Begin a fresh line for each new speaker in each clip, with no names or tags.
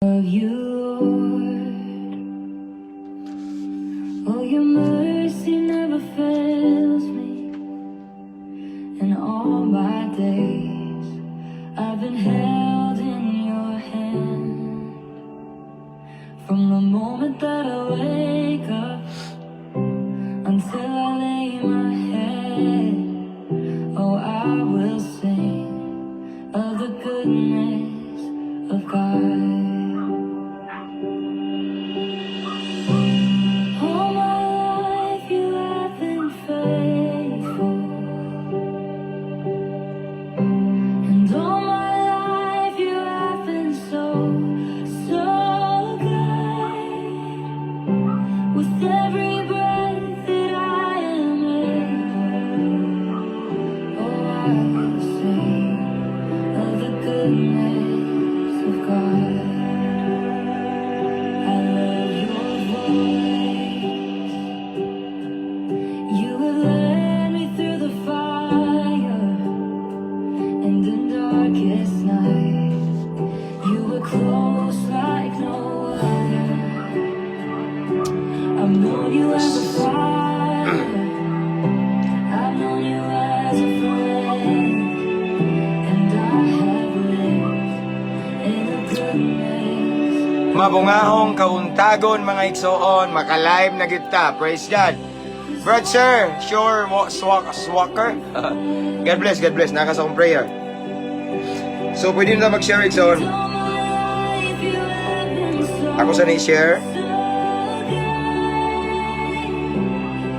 Love you, Lord. Oh, your mercy never fails me. In all my days, I've been held in your hand. From the moment that I wake up until I lay my head, oh, I will sing of the goodness of God. All my life you have been faithful. And all my life you have been so, so good. With every breath that I am able, oh, I will sing of the goodness of God. I love your voice. You have led me through the fire and in darkest night. You were close like no other. I've known you as a father. I've known you as a friend. And I have lived in the goodness.
Mabungahong kauntagon, mga igsoon, maka-live na kita. Praise God. Brad sir, sure swak swacker. God bless, God bless. Naka sa akong prayer. So pwede na mag-share, igsoon.
All my life you have been so,
Ako sa ni-share.
So good.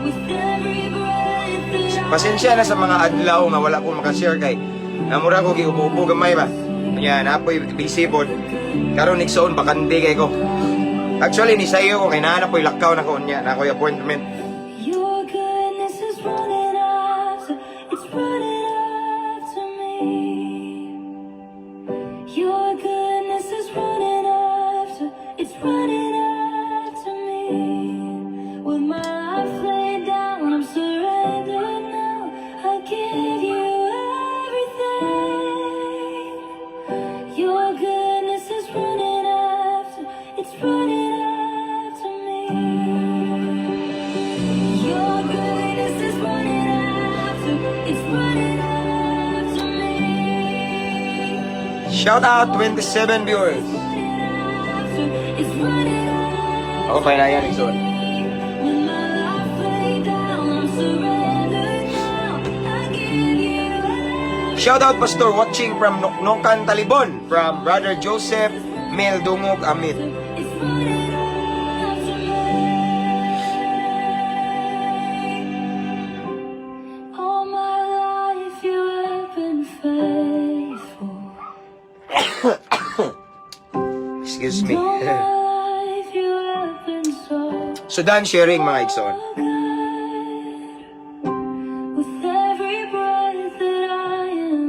With every breath that I
Pasensya na sa mga adlaw nga wala ko makashare kay namura ko giubo-ubo gamay ba. Nya napoy busy pod. Karon, igsoon, bakante kay ko. Actually, ni sayo ko kay naa na po'y lakaw na ko unya, na ako'y appointment.
Your goodness is running after, it's running after me. Your goodness is running after, it's running after me. With my life laid down, I'm surrendered now. I give you everything. Your goodness is running after, it's running after me. Your goodness is running after, it's running after me.
Shout out 27 viewers.
Running after, it's running after
Ako pa na yan, igsoon.
With my life laid down, I'm surrendered now. I give you
Shout out, Pastor, watching from Noknokan, Talibon, from Brother Joseph Mel Dungog Amit.
It's running after me. All my life you have been faithful.
Excuse me.
All my life you have been so
So done sharing, mga igsoon.
Good. With every breath that I am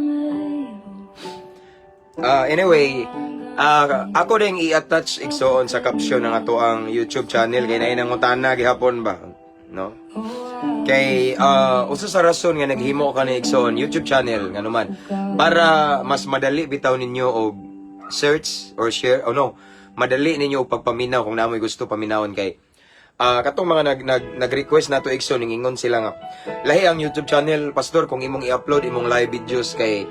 able.
Anyway, ako din i-attach, igsoon, sa caption ng ato ang YouTube channel kay naay nangutana gihapon ba, no? Kay usa sa rason nga naghimo ka ni, igsoon, YouTube channel ngano man para mas madali bitaw ninyo og search or share o no, madali ninyo og pagpaminaw kung namoy gusto paminawon kay katong mga nag, nag nag-request nato, igsoon, ningingon sila nga lahi ang YouTube channel, Pastor, kung imong i-upload imong live videos kay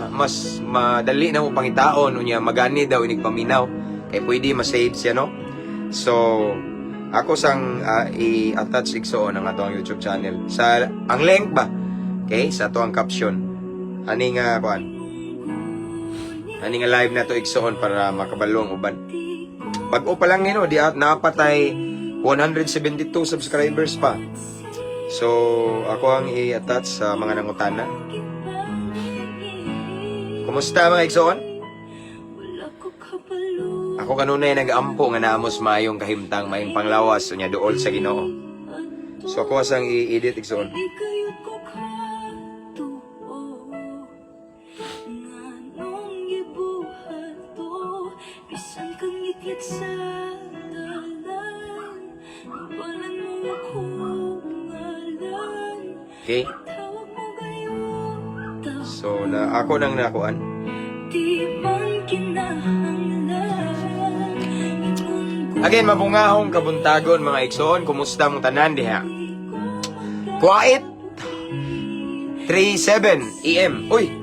mas madali na mo pangitaon, unya magani daw inig paminaw kay pwede ma-save siya, no? So ako sang i-attach, igsoon, ang ato ang YouTube channel sa ang link ba, okay, sa ato ang caption ani nga kuan ani nga live na to, igsoon, para makabalo ang uban. Bag-o pa lang no, di at napatay 172 subscribers pa. So ako ang i-attach sa mga nangutana. Kumusta, mga igsoon? Ako kanunay nag-ampo nga naamos maayong kahimtang, maayong panglawas, unya duol sa Ginoo. So ako sang i-edit, igsoon.
Di kayod ko katuo nganong gibuhat to. Bisan kang ngitngit sa dalan, Nabalan mo akong ngalan.
Okay?
Tawag mo gayon.
So na ako nang nakuan.
Di man kinahanglan.
Again, mabungahong kabuntagon, mga igsoon. Kumusta mong tanan diha? Quiet 37 AM. Uy.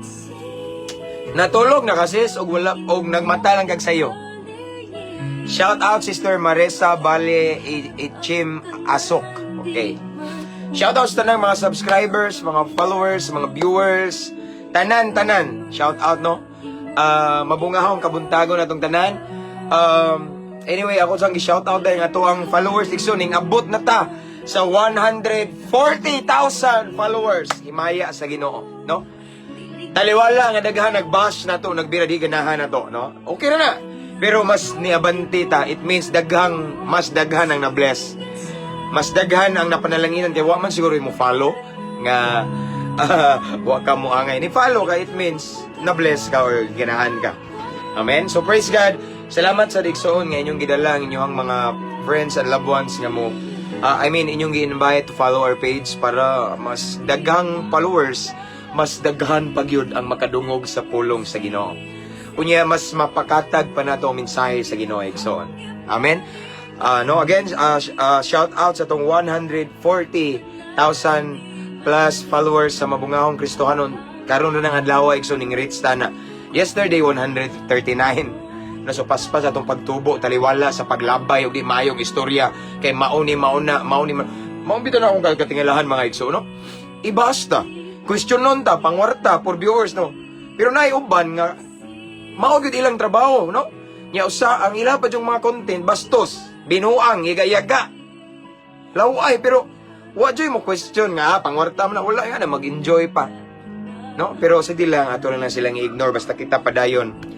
Natulog na kasi og wala og nagmata lang kag sayo. Shout out, Sister Marisa Bale Ichim Asok. Okay. Shout out sa tanang mga subscribers, mga followers, mga viewers, tanan tanan. Shout out, no. Ah, mabungahong kabuntagon natong tanan. Anyway, ako sang gi-shout out dahil nga to ang followers, igsoon, ning abot na ta sa 140,000 followers. Himaya sa Ginoo, no? Taliwala nga daghan nagbash na to, nagbira di ganahan na to, no? Okay na na. Pero mas niabante ta, it means daghang mas daghan ang na-bless. Mas daghan ang napanalanginan kay wa man siguro mo follow nga wa ka mo angay. Ni follow ka, it means na-bless ka or ganahan ka. Amen. So praise God. Salamat sa igsoon nga inyong gidala ang inyong mga friends and loved ones nga mo, I mean, inyong gi-invite to follow our page para mas daghang followers, mas daghan pagyud ang makadungog sa pulong sa Ginoo. Unya mas mapakatag pa nato ang mensahe sa Ginoo, igsoon. Amen. No, again, shout out sa tong 140,000 plus followers sa Mabungahong Kristohanon. Karon na ng adlaw, igsoon, ning reach ta na. Yesterday 139 na, so paspas atong pagtubo taliwala sa paglabay og di maayong istorya kay mao ni mao na mao ni mao bitaw na akong katingalahan, mga igsoon, no? Ibasta question nun ta pangwarta for viewers, no? Pero naay uban nga mao gyud ilang trabaho, no? Nya usa ang ila pa yung mga content, bastos, binuang, yaga-yaga, laway, pero wa joy mo question nga, ah, pangwarta man na. Wala nga na mag-enjoy pa, no? Pero sa di lang ato lang silang i-ignore basta kita padayon.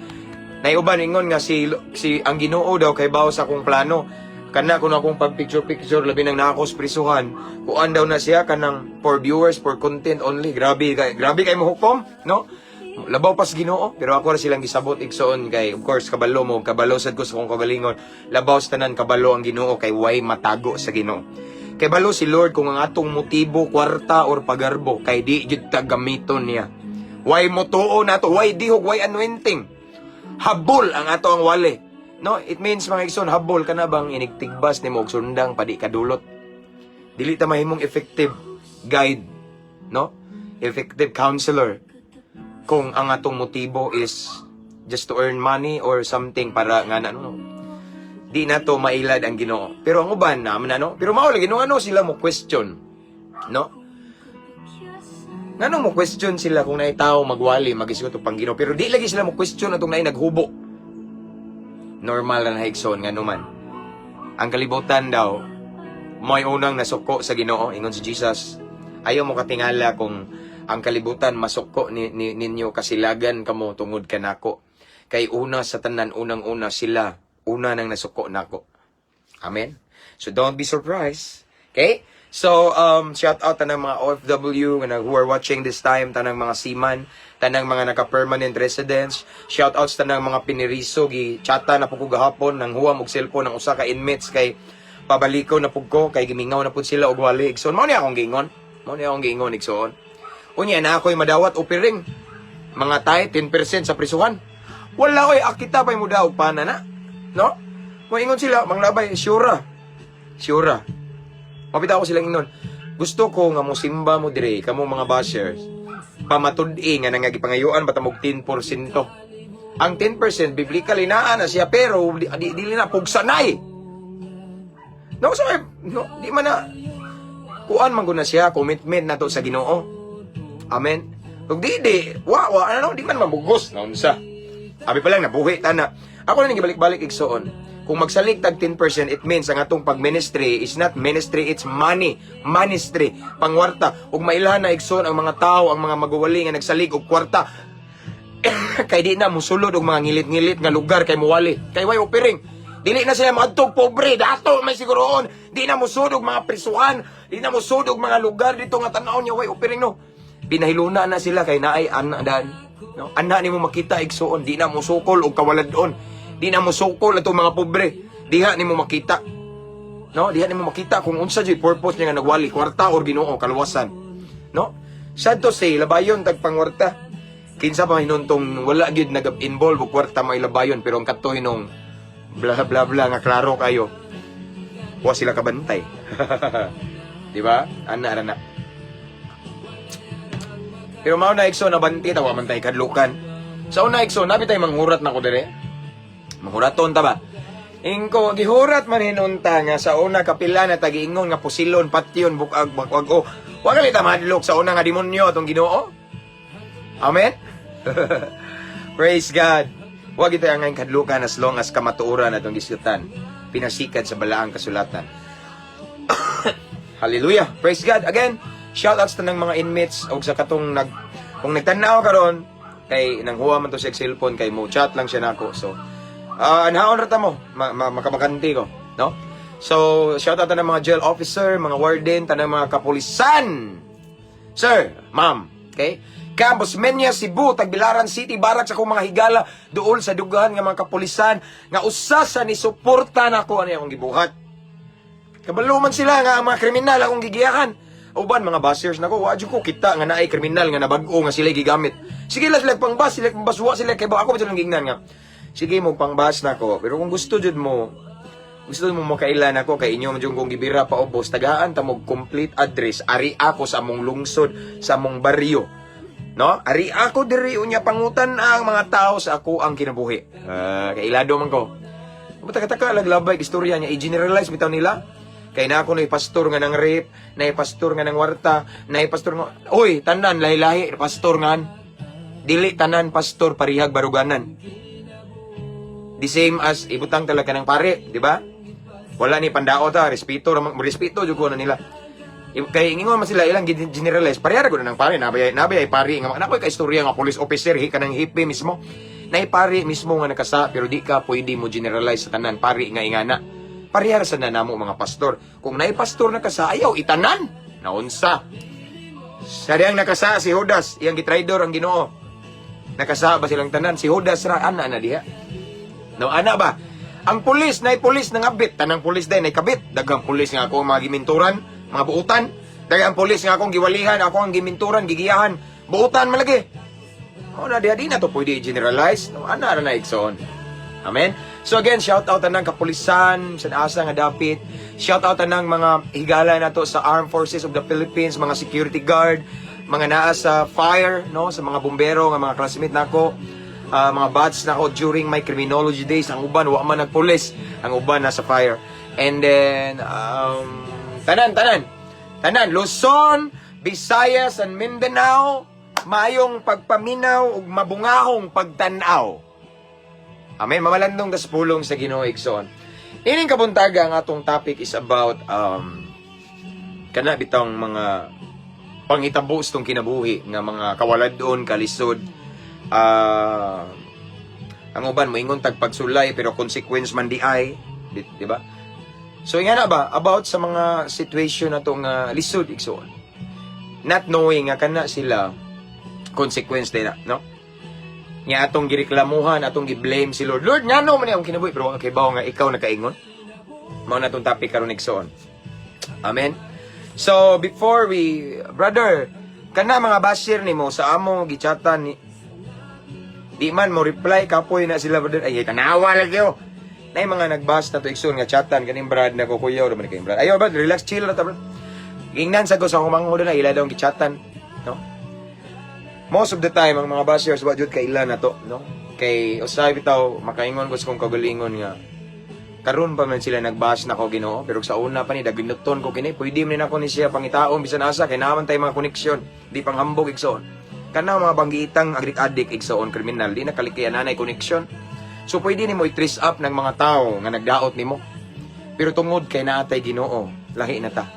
Naiuban ingon nga si si ang Ginoo daw kay bawo sa akong plano. Kana kuno akong pag picture picture labi nang naako sa prisuhan. Kuan daw na siya kanang for viewers, for content only. Grabe kay, grabe kay mo hukom, no? Labaw pas Ginoo, pero ako ra silang gisabot, igsoon, kay of course kabalo mo, kabalo sad ko sa akong kagalingon. Labaw sa tanan, kabalo ang Ginoo kay way matago sa Ginoo. Kay balo si Lord kung ang atong motibo kwarta or pagarbo, kay di jud ta gamiton niya. Way motuo nato, way dihog, way anointing, habol ang ato ang wali. No, it means, mga igsoon, habol ka na bang inigtigbas nimo og sundang padi kadulot. Dili ta mahimong effective guide, no? Effective counselor kung ang atong motibo is just to earn money or something para nga na no. Di na to mailad ang Ginoo. Pero ang uban naman ano, pero mao lagi no ano sila mo question, no? Nganong mo question sila kung naay tao magwali, magisgot og pang Ginoo, pero di lagi sila mo question atong naay naghubo? Normal na igsoon, ngano man. Ang kalibutan daw mo'y unang nasuko sa Ginoo, ingon si Jesus. Ayaw mo katingala kung ang kalibutan masuko ni ninyo kasilagan kamo tungod kanako. Kay una sa tanan, unang-una sila, una nang nasuko nako. Amen. So don't be surprised. Okay? So, shout out tanang mga OFW nga who are watching this time, tanang mga seaman, tanang mga naka-permanent residents, shout out sa tanang mga piniriso, gi chata na po ko gahapon nang huwam og cellphone ng usa ka inmates kay pabaliko na pud ko kay gimingaw na pud sila og wali. So, mao ni akong giingon. Mao ni akong giingon, igsoon. Unya na ako'y madawat offering. Mga tay 10% sa prisuhan. Wala ko'y akita pa'y mo daw pana na. No? Moingon sila, manglabay, sure. Sure. Mapita ako silang ingnon. Gusto ko nga mo simba mo dire, kamo mga bashers. Pamatud-i nga nangagipangayuan bata mo 10%. Ang 10% biblically naa na siya, pero di, di, dili na pugsanay. No, so, no, di man na kuan man gud na siya, commitment na to sa Ginoo. Amen. Ug di di wa wa ano, di man mabugos na unsa. Abi pa lang nabuhi ta na. Ako na ning gibalik-balik, igsoon. Kung magsalig tag 10%, it means ang atong pag-ministry is not ministry, it's money. Ministry, pangwarta. Ug mailhan na, igsoon, ang mga tao, ang mga maguwali nga nagsalig og kwarta. Kay di na musulod og mga ngilit-ngilit nga lugar kay muwali. Kay way offering. Dili na sila maadtog pobre, dato may siguroon. Di na musulod og mga prisuhan, di na musulod og mga lugar dito nga tan-aw niya way offering, no. Pinahiluna na sila kay naay ana dan. No? Ana nimo makita, igsuon, di na musukol og kawaladon. Di na musukol atong mga pobre. Diha nimo makita. No, diha nimo makita kung unsa jud purpose niya nga nagwali, kwarta or Ginoo, kaluwasan. No? Sad to say, labayon tag pangwarta. Kinsa pa hinuntong wala gyud nag-involve og kwarta may labayon, pero ang katoy nung Bla bla bla nga klaro kayo. Wa sila kabantay. Di ba? Ana ra na. Pero mao na, igsoon, nabanti ta, wa man tay kadlukan. Sa una, igsoon, nabi tay manghurat na ko dire. Manghuraton ta ba? Ingko gihurat man hinunta nga sa una kapila na tagiingon nga pusilon, patyon, bukag, bakwag o. Wa gali ta mahadlok sa una nga demonyo atong Ginoo. Amen. Praise God. Wa kita ang kadlukan as long as kamatuoran atong gisutan. Pinasikad sa balaang kasulatan. Hallelujah. Praise God. Again, shout outs tanang mga inmates og sa katong nag kung nagtan-aw karon kay nanghuwa man to siya og cellphone kay mo chat lang siya nako. So, anhaon ra ta mo, makabakanti ko, no? So, shout out tanang mga jail officer, mga warden, tanang mga kapulisan. Sir, ma'am, okay? Camp Osmeña, Cebu, Tagbilaran City, Barak sa akong mga higala, duol sa dugahan nga mga kapulisan, nga usa sa ni suporta nako ani akong gibuhat. Kabalo man sila nga ang mga kriminal akong gigiyahan. Uban mga bashers nako, wa jud ko kita nga naay kriminal nga nabag-o nga sila gigamit. Sige lang sila pangbash, sila pangbaswa sila kay ba ako ba silang gingnan nga. Sige mo pangbash nako, pero kung gusto jud mo gusto mo makailan ako kay inyo man jud kong gibira pa ubos, tagaan ta mo complete address, ari ako sa among lungsod, sa among baryo. No? Ari ako diri, unya pangutan ang mga tao sa ako ang kinabuhi. Kay ilado man ko. Mataka-taka laglabay istorya niya, i-generalize bitaw nila. Kay na ako na pastor nga nang rape, na pastor nga nang warta, na pastor nga. Oy, tanan lahi-lahi pastor ngan. Dili tanan pastor parihag baruganan. The same as ibutang talaga ng pare, di ba? Wala ni pandao ta, respeto ra respeto jud ko na nila. Kay ingon man sila ilang generalize, pareha ra gud ng pare, nabay ay pari nga nakoy ka istorya nga police officer hi kanang hipe mismo. Nay pari mismo nga nakasa pero di ka pwede mo generalize sa tanan pari nga ingana. Pareha ra sa namo mga pastor. Kung nay pastor nakasa, ayaw itanan. Naunsa. Sa diyang nakasa si Judas, iyang gitraidor ang Ginoo. Nakasa ba silang tanan? Si Judas ra ana na diha. No, ana ba? Ang pulis, nay pulis nangabit, tanang pulis din nay kabit. Daghang pulis nga ako mga giminturan, mga buutan. Daghang pulis nga akong giwalihan, ako ang giminturan, gigiyahan. Buutan malagi. O na diha di na to pwede i-generalize. No, ana ra na, igsoon. Amen. So again, shout out tanang kapulisan sa asa nga dapit. Shout out tanang mga higala nato sa Armed Forces of the Philippines, mga security guard, mga naa sa fire, no, sa mga bumbero nga mga classmate nako, mga batch nako during my criminology days. Ang uban wa man nagpulis, ang uban nasa fire. And then tanan tanan. Tanan Luzon, Visayas and Mindanao, maayong pagpaminaw ug mabungahong pagtan-aw. Amen. Mamalandong tas pulong sa Ginoo, igsoon. Ining kabuntaga, ang atong topic is about kana bitawng mga pangitabo sa tong kinabuhi nga mga kawaladon, kalisod. Ang uban moingon tag pagsulay pero consequence man di ay, di ba? So nga na ba about sa mga situation na to nga lisod, igsoon. Not knowing nga kana sila consequence din na, no? Nga atong gireklamuhan, atong gi-blame si Lord. Lord, ngano man akong kinabuhi? Pero kay bawo nga ikaw nakaingon. Mao na tong topic karon, igsoon. Amen. So before we, brother, kana mga basher nimo sa amo gichatan ni di man mo reply, kapoy na sila, brother. Ay, tanawa lagi oh. Nay mga nagbash na to, igsoon, nga chatan kaning brad na ko kuyaw man kay brad. Ayo brad, relax, chill ra ta, brad. Gingnan sa ko sa akong manghod na ila daw gichatan, no? Most of the time ang mga bashers wa jud kaila na to, no? Kay usahay bitaw makaingon ko sa kong kagalingon nga karon pa man sila nagbash na ko Ginoo, pero sa una pa ni daginuton ko kini, pwede man nako ni siya pangitaon bisan asa kay naa man tay mga koneksyon, di panghambog, igsoon. Kana mga banggiitang agrik-adik, igsoon, kriminal, di na kalikayan nanay koneksyon, so pwede nimo i-trace up ng mga tao nga nagdaot nimo. Pero tungod kay naatay Ginoo, lahi na ta,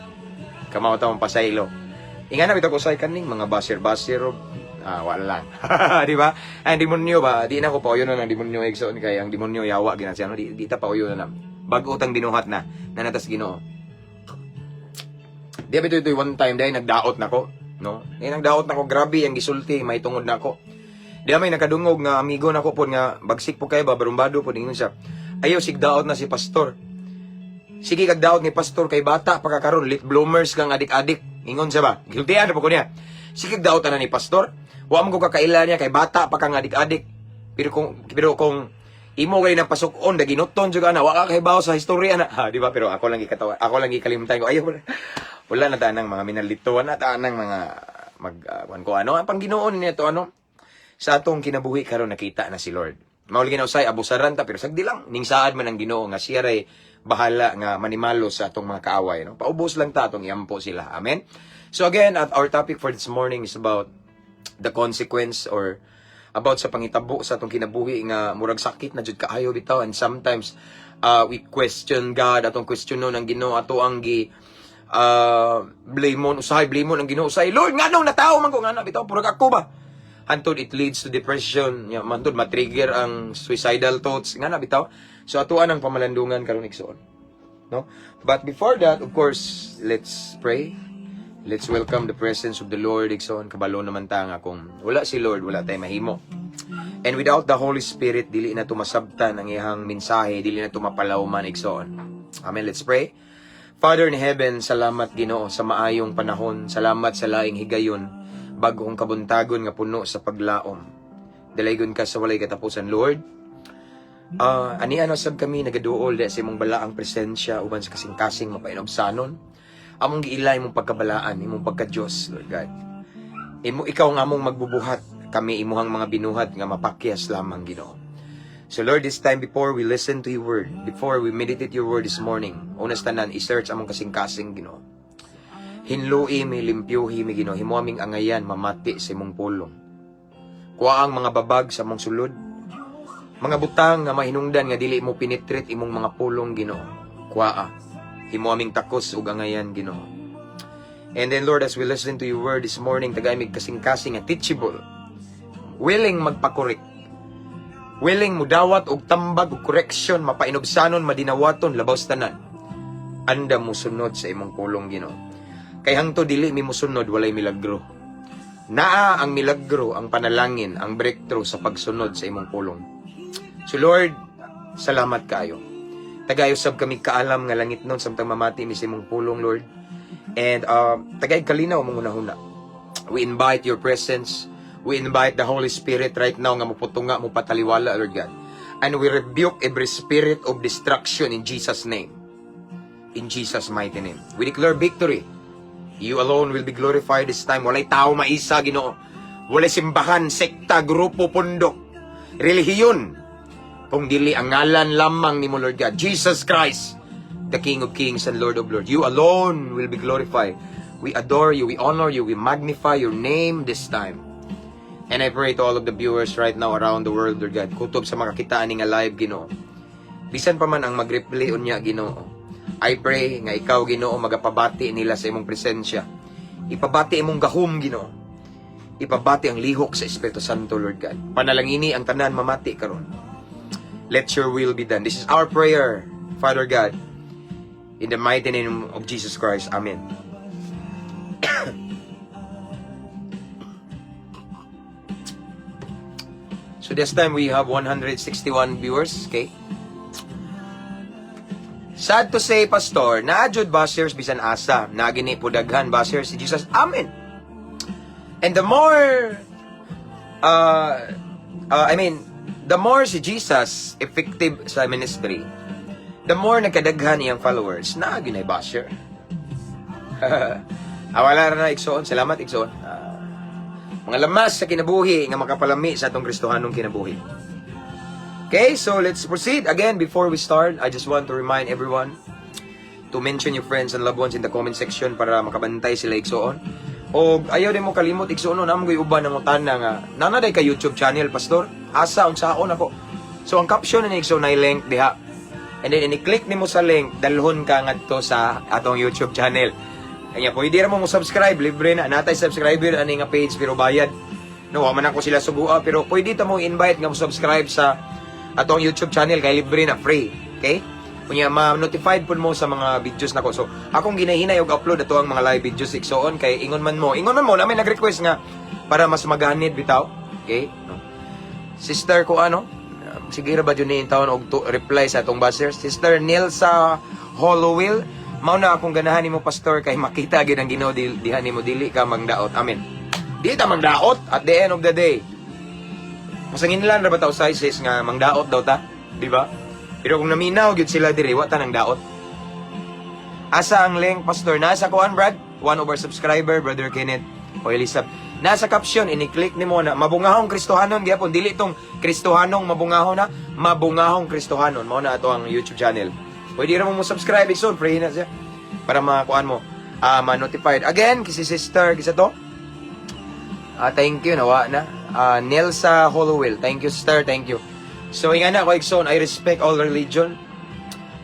kamao ta mong pasaylo. Ingana bitaw ko say kaning mga basher-basher, wala lang. Di ba? Ang demonyo ba, di na ko pauyo na ng demonyo, igsoon, kay ang demonyo yawa gina siya, no? Di ta pauyo na na. Bag-o tang binuhat na nanatas Ginoo. Di ba ito one time dahil nagdaot na ko, no? Dahil nagdaot na ko, grabe ang gisulti may tungod na ako. Di ba may nakadungog nga amigo na ko po nga bagsik po kayo ba barumbado po ningon siya. Ayaw sigdaot na si pastor. Sige kag daot ni pastor kay bata pa ka karon, late bloomers kang adik-adik. Ingon siya ba? Giltian na po ko niya. Sige kag daot na ni pastor. Wa man ko kakaila niya kay bata pa kang adik-adik. Pero kung Imo kay nang pasuk-on, daginuton jud ana, wa ka kahibaw sa historya na. Ha, di ba? Pero ako lang gikatawa, ako lang gikalimtan ko. Ayaw, wala, wala na tanang mga minalito, wala na tanang mga mag kuan ko ano ang Panginoon nito ano sa atong kinabuhi karon, nakita na si Lord. Mao lagi na usay abusaran ta, pero sagdi lang ning saad man ang Ginoo nga siya ray bahala nga manimalo sa atong mga kaaway, no. Paubos lang ta, atong iampo sila. Amen. So again, at our topic for this morning is about the consequence or about sa pangitabo sa atong kinabuhi nga murag sakit na jud kaayo bitaw, and sometimes we question God, atong questionon ang Ginoo, ato ang gi blame on usahay, blame on ang Ginoo usahay. "Lord, nganong natawo man ko ngana bitaw, purag ako ba?" Hantod it leads to depression nya, hantod ma-trigger ang suicidal thoughts nga na bitaw. So atoan ang pamalandungan karon, igsoon, no? But before that, of course, let's pray. Let's welcome the presence of the Lord, igsoon. Kabalo naman ta nga kung wala si Lord, wala tay mahimo, and without the Holy Spirit, dili na tumasabtan ang iyang mensahe, dili na tumapalawman, igsoon. Amen. Let's pray. Father in heaven, salamat, Ginoo, sa maayong panahon. Salamat sa laing higayon, bag-ong kabuntagon nga puno sa paglaom. Dalaygon ka sa walay katapusan, Lord. Ani ano sab kami nagaduol di sa imong balaang presensya uban sa kasing-kasing mapainobsanon. Among giila imong pagkabalaan, imong pagka-Diyos, Lord God. Imo, ikaw nga among magbubuhat, kami imuhang mga binuhat nga mapakyas lamang, Ginoo. So Lord, this time, before we listen to your word, before we meditate your word this morning, unas tanan, i-search among kasing-kasing, Ginoo. Hinlui mi, limpyuhi mi, Ginoo, himo aming angayan mamati sa imong pulong. Kuha ang mga babag sa among sulod, mga butang nga mahinungdan nga dili mo penetrate imong mga pulong, Ginoo. Kuha. Himo aming takos ug angayan, Ginoo. And then, Lord, as we listen to your word this morning, tagay mig kasing-kasing nga teachable, willing magpa-correct, willing mudawat og tambag og correction, mapainubsanon, madinawaton, labaw sa tanan, andam mo sunod sa imong pulong, Ginoo. Kay hangto dili mi mosunod, walay milagro. Naa ang milagro, ang panalangin, ang breakthrough sa pagsunod sa imong pulong. So Lord, salamat kaayo. Tagay usab kami kaalam nga langit nun samtang mamati mi sa imong pulong, Lord. And tagay kalinaw mong hunahuna. We invite your presence. We invite the Holy Spirit right now nga muputunga, mo pataliwala, Lord God. And we rebuke every spirit of destruction in Jesus' name. In Jesus' mighty name. We declare victory. You alone will be glorified this time. Walay tao maisa, Ginoo. Walay simbahan, sekta, grupo, pundok, relihiyon. Kung dili ang ngalan lamang ni mo, Lord God. Jesus Christ, the King of Kings and Lord of Lords. You alone will be glorified. We adore you, we honor you, we magnify your name this time. And I pray to all of the viewers right now around the world, Lord God, kutob sa makakita ani nga live, Ginoo. Bisan pa man ang mag-replay unya, Ginoo. I pray nga ikaw, Ginoo, magapabati nila sa imong presensya. Ipabati imong gahom, Ginoo. Ipabati ang lihok sa Espiritu Santo, Lord God. Panalangini ang tanan mamati karon. Let your will be done. This is our prayer, Father God. In the mighty name of Jesus Christ. Amen. So this time we have 161 viewers, okay? Sad to say, Pastor, naa jud bashers bisan asa. Naa gani po daghan bashers si Jesus. Amen. And the more, I mean, the more si Jesus effective sa ministry, the more nagkadaghan iyang followers, naa gyud basher. Ah, wala ra na, igsoon. Salamat, igsoon. Ah, mga lamas sa kinabuhi nga makapalami sa atong Kristohanong kinabuhi. Okay, so let's proceed. Again, before we start, I just want to remind everyone to mention your friends and loved ones in the comment section para makabantay sila, igsoon. O ayaw din mo kalimot, igsoon, no, naa mo'y uban nangutana nga, "Naa na ka YouTube channel, Pastor? Asa, unsaon ako?" So ang caption ni, igsoon, na link diha. And then ini-click nimo sa link, dalhon ka ngadto sa atong YouTube channel. Kanya pwede ra mo mo subscribe, libre na. Naa tay subscriber ani nga page pero bayad. No, wa man ako sila sugua, pero pwede ta mo invite nga mo subscribe sa atong YouTube channel kay libre na, free. Okay? Kunya ma-notified pud mo sa mga videos nako. So, akong ginahinay og upload ato ang mga live videos, igsoon, kay ingon man mo na may nag-request nga para mas maganid bitaw. Okay? No. Sister ko ano, sige ra ba jud ni taon og to, reply sa atong bashers. Sister Nilsa Hollowell, mao na akong ganahan nimo, Pastor, kay makita gid ang Ginoo diha nimo, dili ka mangdaot. Amen. Di ta mangdaot at the end of the day. Masanginlan ra ba ta sizes nga mangdaot daw ta? Di ba? Pero kung naminaw gyud sila diri, wa ta nang daot. Asa ang link, Pastor? Nasa kuan, Brad? One over subscriber, Brother Kenneth o Elisab. Nasa caption, ini-click nimo na "Mabungahong Kristohanon" gyapon. Dili tong "Kristohanong Mabungahon" na, "Mabungahong Kristohanon". Mao na ato ang YouTube channel. Pwede ra mo mo subscribe, igsoon, pray na siya. Para makakuan mo, ma-notified. Again, kasi sister, kisa to? Ah, thank you, nawa na. Nelsa Hollowell, thank you, sister, thank you. So, inga na ako, igsoon, I respect all religion.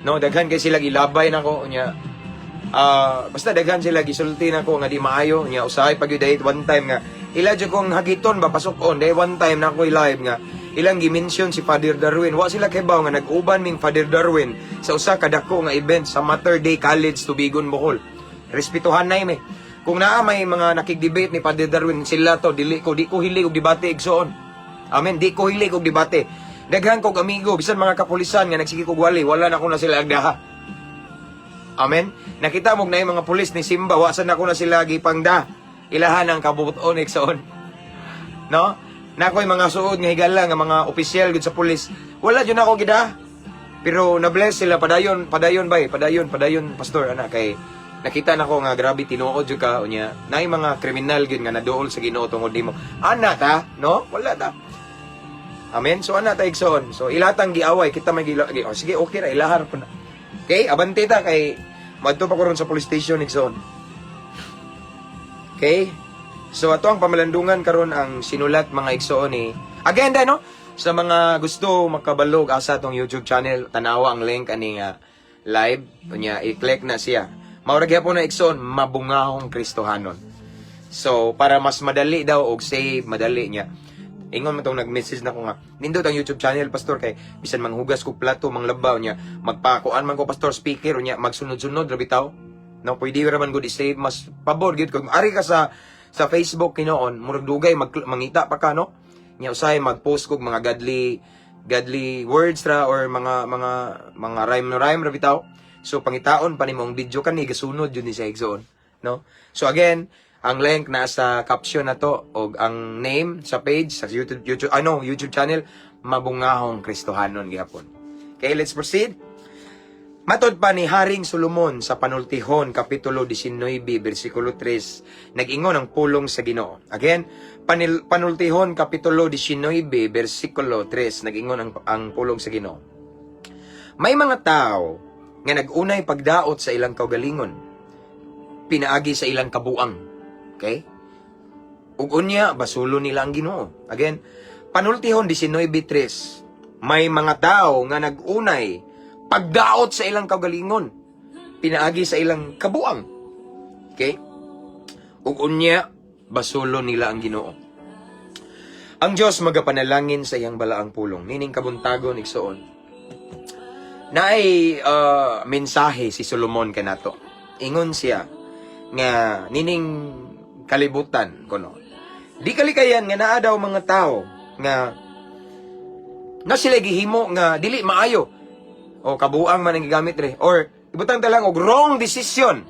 No, daghan kay sila gilabay nako unya. Basta daghan sila gisulti nako nga di maayo unya. Usahay pag yun one time nga ila jud kong hagiton ba pasok-on day. One time na ako live nga ilang gi-mention si Father Darwin. Wa sila kibaw nga nag-uban ming Father Darwin sa usa ka dako nga event sa Mater Dei College, Tubigon, Bohol. Respetuhan na mi kung naa may mga nakig-debate ni Father Darwin. Sila to, dili ko. Di ko hilig og debate, igsoon. Amen. Di ko hilig og debate. Daghan kog amigo, bisan mga kapulisan nga nagsige kog wali, wala na ko na sila agdaha. Amen. Nakita mo na yung mga pulis ni Simba, wa sad nako na sila gipangda. Ilahan ang kabubuton, igsoon. No? Na ako'y mga suod nga higala nga mga opisyal gud sa pulis. Wala jud ako gida. Pero na-bless sila. Padayon, padayon bay, padayon, padayon, Pastor, ana, kay nakita nako nga grabe tinuod jud ka. Unya naay mga kriminal gyud nga naduol sa Ginoo tungod nimo. Ana ta, no? Wala ta. Amen. So ana ta, igsoon. So ilatang giaway kita may gila. Oh, sige, okay ra ilahar po na. Okay, abante ta kay madto pa ko ron sa police station, igsoon. Okay? So ato ang pamalandungan karon, ang sinulat, mga igsoon, ni Agenda, no? Sa mga gusto makabalog asa tong YouTube channel, tanawa ang link ani nga live unya i-click na siya. Mao ra gyapon na, igsoon, "Mabungahong Kristohanon". So para mas madali daw og save, madali niya. Ingon man tong nag-message na ko nga, "Nindot ang YouTube channel, Pastor, kay bisan manghugas ko plato, manglaba niya, magpakuan man ko, Pastor, speaker niya, magsunod-sunod ra bitaw." No, pwede ra man gud i-save, mas pabor gyud kung ari ka sa Facebook kinoon, murag dugay mag, mangita pa ka, no? Nya usahay mag-post kog mga godly godly words ra or mga rhyme no rhyme ra bitaw. So pangitaon pa nimo ang video kani gasunod yun ni sa igsoon, no? So again, ang link nasa caption na to og ang name sa page sa YouTube YouTube ano YouTube channel, "Mabungahong Kristohanon" gihapon. Okay, let's proceed. Matod pa ni Haring Solomon sa Panultihon, Kapitulo 19, versikulo 3, nag-ingon ang pulong sa Ginoo. Again, Panultihon, Kapitulo 19, versikulo 3, nag-ingon ang pulong sa Ginoo. May mga tao nga nag-unay pagdaot sa ilang kaugalingon, pinaagi sa ilang kabuang. Okay? Ug unya, basulo nila ang Ginoo. Again, Panultihon 19.3, may mga tao nga nag-unay pagdaot sa ilang kaugalingon, pinaagi sa ilang kabuang. Okay? Ug unya, basulo nila ang Ginoo. Ang Diyos magapanalangin sa iyang balaang pulong. Nining kabuntagon, igsoon. Naay mensahe si Solomon kanato. Ingon siya nga nining kalibutan kuno. Di kalikayan nga naa daw mga tao nga na sila gihimo nga dili maayo o kabuang man ang gigamit re or ibutang ta lang og wrong decision.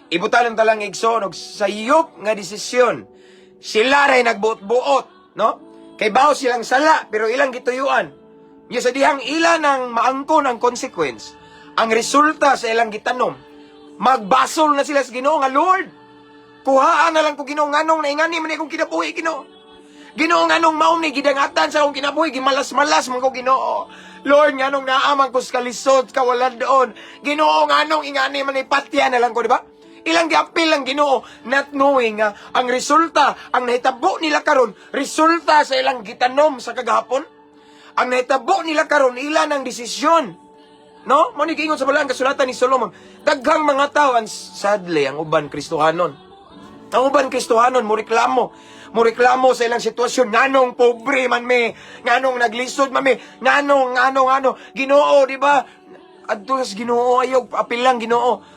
Ibutang ta lang, igsoon, og sayop nga desisyon. Sila ray nagbuot-buot, no? Kay bawo silang sala pero ilang gituyuan. Nya sa dihang ila nang maangkon ang consequence, ang resulta sa ilang gitanom, magbasol na sila sa Ginoo nga, "Lord, kuhaan na lang ko, Ginoo, nganong naingani man akong kinabuhi, Ginoo. Ginoo, nganong mao ni gidangatan sa akong kinabuhi, gimalas-malas man ko, Ginoo. Lord, nganong naa man ko sa kalisod, kawalan doon. Ginoo, nganong ingani man ni, patya na lang ko," di ba? Ilang giapil ang Ginoo, not knowing nga ang resulta, ang nahitabo nila karon, resulta sa ilang gitanom sa kagahapon. Ang nahitabo nila karon, ila ng desisyon. No? Mo ni giingon sa balaan kasulatan ni Solomon. Daghang mga tao, and sadly, ang uban Kristohanon. Ang uban Kristohanon mo reklamo. Mo reklamo sa ilang sitwasyon. Nganong pobre man me, nganong naglisod man me, nganong nganong ano, Ginoo, di ba? Adto sa Ginoo, ayaw apil lang Ginoo.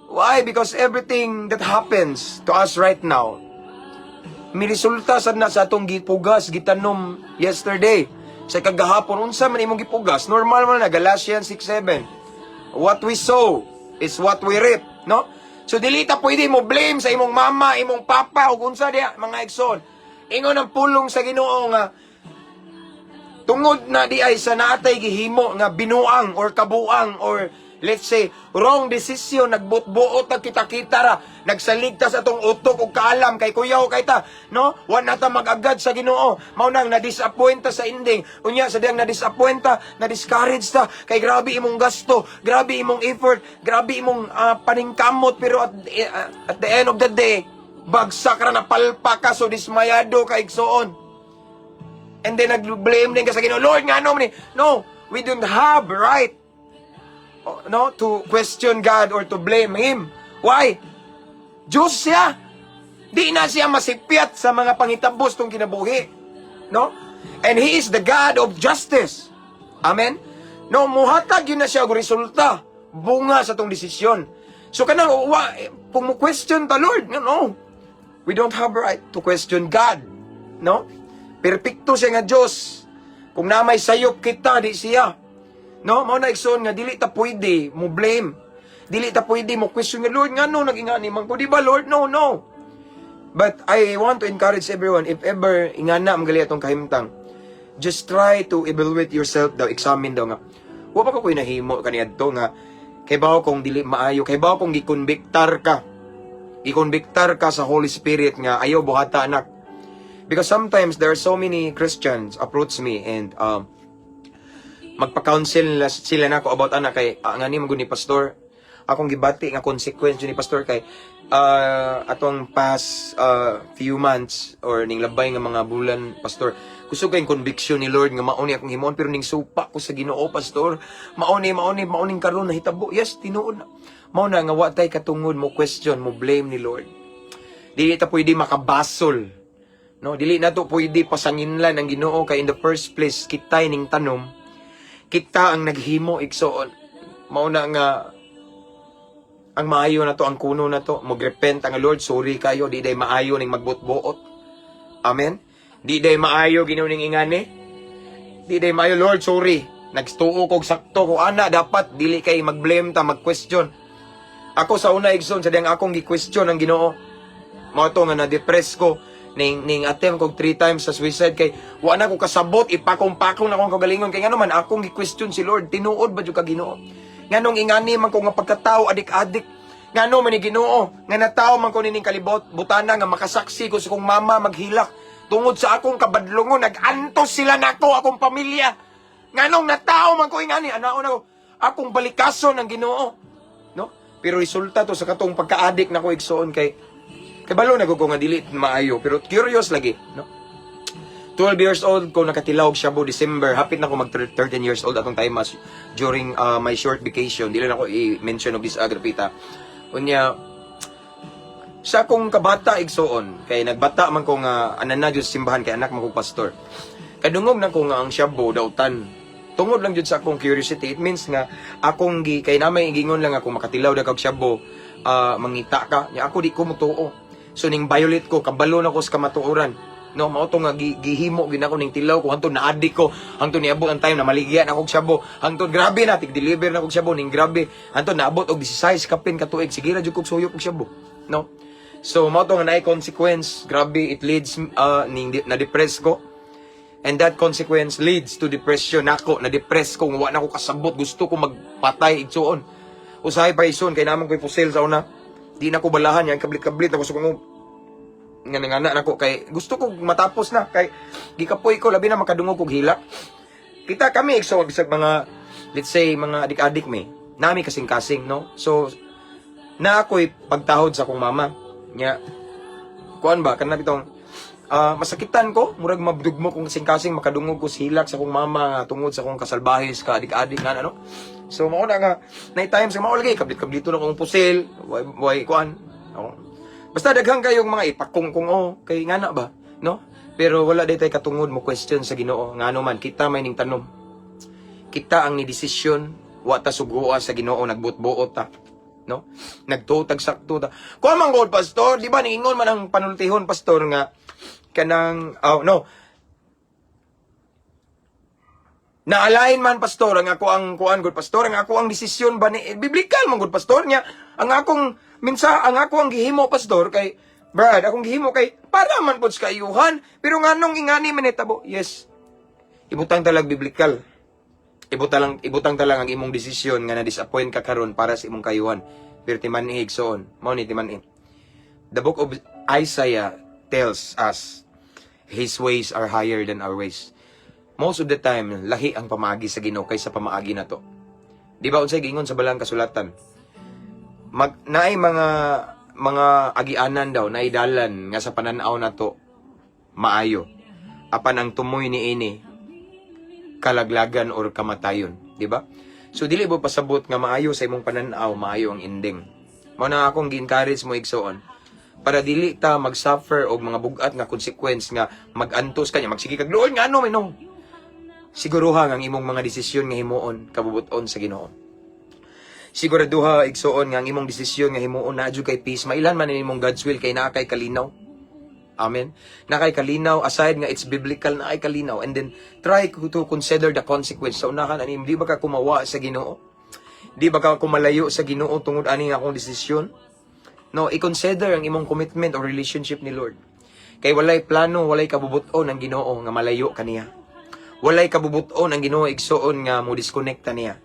Why? Because everything that happens to us right now, may resulta sad na sa atong gipugas, gitanom yesterday. Sa kagahapon, unsa man imong gipugas, normal man na, Galatians 6:7. What we sow is what we reap, no? So dili ta pwede mo blame sa imong mama, imong papa ug unsa diha, mga igsoon. Ingon ang pulong sa Ginoo nga Tungod na di ay sa naatay gihimo nga binuang or kabuang or, let's say, wrong decision, nagbot-buot, nagkita-kita ra, nagsaligtas atong utok ug kaalam kay kuyaw kay ta, no? Wa na ta mag-agad sa Ginoo. Mao nang na-disappoint ta sa ending. Unya sa diyang na-disappoint ta, na-discourage ta kay grabe imong gasto, grabe imong effort, grabe imong paningkamot, pero at the end of the day, bagsak ra, napalpa ka, so dismayado ka, igsuon. And then nag-blame din ka sa Ginoo. "Lord, nga man ni?" No, we don't have right, oh, no, to question God or to blame Him. Why? Diyos siya. Di na siya masipyat sa mga pangitabos tong kinabuhi. No? And He is the God of justice. Amen? No, muhatag yun na siya og resulta. Bunga sa tong desisyon. So kanang wa, kung mo question ta, "Lord," no, no. We don't have right to question God. No? Perpekto siya nga Diyos. Kung namay sayop kita, di siya. No? Mao na, igsoon, nga dili ta pwede mo blame. Dili ta pwede mo question nga, "Lord, ngano nag-ingani man ko? Di ba, Lord?" No, no. But I want to encourage everyone, if ever ingana ang gali atong kahimtang, just try to evaluate yourself daw, examine daw nga, wa pa ko ko'y nahimo kaniadto nga, kay bawo kong dili maayo, kay bawo kong gikonbiktar ka. Gikonbiktar ka sa Holy Spirit nga ayaw buhata, anak. Because sometimes there are so many Christians approach me and magpa-counsel nila sila nako about ana kay nga ni man gud ni pastor, akong gibati nga consequence ni pastor kay atong past few months or ning labay nga mga bulan, pastor, kusog kay conviction ni Lord nga mao ni akong himuon, pero ning supa ko sa Ginoo, pastor, mao ni mao ni mao ning karon nahitabo. Yes, tinuod na. Mao na nga wa tay katungod mo question, mo blame ni Lord. Dili ta pwede makabasol, no? Dili na to pwede pasanginlan ang Ginoo kay in the first place kitay ning tanom, kita ang naghimo, igsoon. Mao na nga ang maayo na to, ang kuno na to, magrepent ang, "Lord, sorry kayo, di day maayo ning magbot-buot." Amen? Di day maayo Ginoo ning ingani. Di day maayo, Lord, sorry. Nagtuo kog sakto ko ana, dapat dili kay mag-blame ta, mag-question. Ako sa una, igsoon, sa diyang akong gi-question ang Ginoo. Mao to nga na-depress ko ning attempt kog three times sa suicide kay wa na ko kasabot, ipakong-pakong na akong kagalingon kay ngano man akong gi-question si Lord, tinuod ba jud ka, Ginoo? Nganong ingani man ko nga pagkatao, adik-adik? Ngano man ni, Ginoo, nga natawo man ko nining kalibot butana nga makasaksi ko sa kong mama maghilak tungod sa akong kabadlongon, nag-antos sila nako, akong pamilya. Nganong natawo man ko ingani? Anaon ako akong balikason ang Ginoo, no? Pero resulta to sa katong pagka-addict nako, igsoon, kay balo na ko nga dili maayo, pero curious lagi, no? 12 years old ko nakatilaw og shabu, December, hapit na ko mag 13 years old atong time mas during my short vacation. Dili na ko i-mention og disagrapita. Unya sa akong kabata, igsoon, kay nagbata man ko nga anana jud sa simbahan kay anak man kog pastor. Kadungog na ko nga ang shabu dautan. Tungod lang jud sa akong curiosity, it means nga akong gi kay namay gingon lang ako makatilaw da kag shabu, mangita ka. Nya ako di ko mutuo. So ning violate ko, kabalo na ko sa kamatuoran. No, mao to nga gihimo gid ako ning tilaw ko hantod na addict ko, hantod niabot ang time na maligya na akong shabu, hantod grabe na tig deliver na akong shabu ning grabe, hantod naabot og 16 kapin ka tuig, sige ra jud kog suyop og shabu. No? So mao to nga naay consequence, grabe, it leads ning na-depress ko. And that consequence leads to depression nako, na-depress ko, wa na ko kasabot, gusto ko magpatay, igsuon. Usahay pa, igsuon, kay naman ko'y pusil sa una. Di na ko balahan yan, kablit-kablit ako sa kong nga nangana nako kay gusto ko matapos na kay gikapoy ko, labi na makadungog kog hilak. Kita kami, igsoon, bisag mga, let's say, mga adik-adik mi, nami kasing-kasing, no? So na ako'y pagtahod sa akong mama. Nya kuan ba kana bitong masakitan ko, murag mabdugmo kong kasing-kasing makadungog ko sa hilak sa akong mama nga tungod sa akong kasalbahis ka adik-adik nga ano. So mao na nga na times nga mao lagi kablit-kablito na kong pusil, way kuan. Ako. Basta daghan kayong mga ipakong kung oh kay ngana ba, no? Pero wala day tay katungod mo question sa Ginoo ngano man kita may ning tanom. Kita ang ni desisyon, wa ta sugoa sa Ginoo, nagbot-buot ta. No? Nagtuo tag sakto ta. Kuan man gud, pastor, di ba niingon man ang panultihon, pastor, nga kanang, oh no, naalain man, pastor, ang ako ang kuan gud, pastor, ang ako ang desisyon ba ni biblical man gud, pastor, niya ang akong minsa ang ako ang gihimo, pastor, kay Brad, akong gihimo kay para man pud sa kaayuhan, pero nganong ingani man hitabo? Yes. Ibutang talag biblical. Ibutang talang ang imong desisyon nga na-disappoint ka karon para sa imong kayuhan. Pero timan-i, igsoon. Mao ni timan-i. The book of Isaiah tells us His ways are higher than our ways. Most of the time, lahi ang pamaagi sa Ginoo kaysa pamaagi nato. Di ba unsay giingon sa balang kasulatan? Mag naay mga agianan daw, naay dalan nga sa pananaw nato maayo. Apan ang tumoy niini kalaglagan or kamatayon, di ba? So dili mo pasabot nga maayo sa imong pananaw, maayo ang ending. Mao na akong gi-encourage mo, igsoon, para dili ta mag-suffer og mga bugat nga consequence nga mag-antos kanya, magsige kag, "Lord, ngano man?" No. Siguruha nga ang imong mga desisyon nga himuon kabubuton sa Ginoo. Siguraduha, igsoon, nga ang imong desisyon nga himuon naa jud kay peace, mailhan man imong God's will kay naa kay kalinaw. Amen. Naa kay kalinaw, aside nga it's biblical, naa kay kalinaw, and then try to consider the consequence sa unahan ani. Di ba ka kumawa sa Ginoo? Di ba ka kumalayo sa Ginoo tungod ani nga akong desisyon? No, i-consider ang imong commitment or relationship ni Lord. Kay walay plano, walay kabubuton ang Ginoo nga malayo kaniya. Walay kabubuton ang Ginoo, igsoon, nga mo disconnect niya.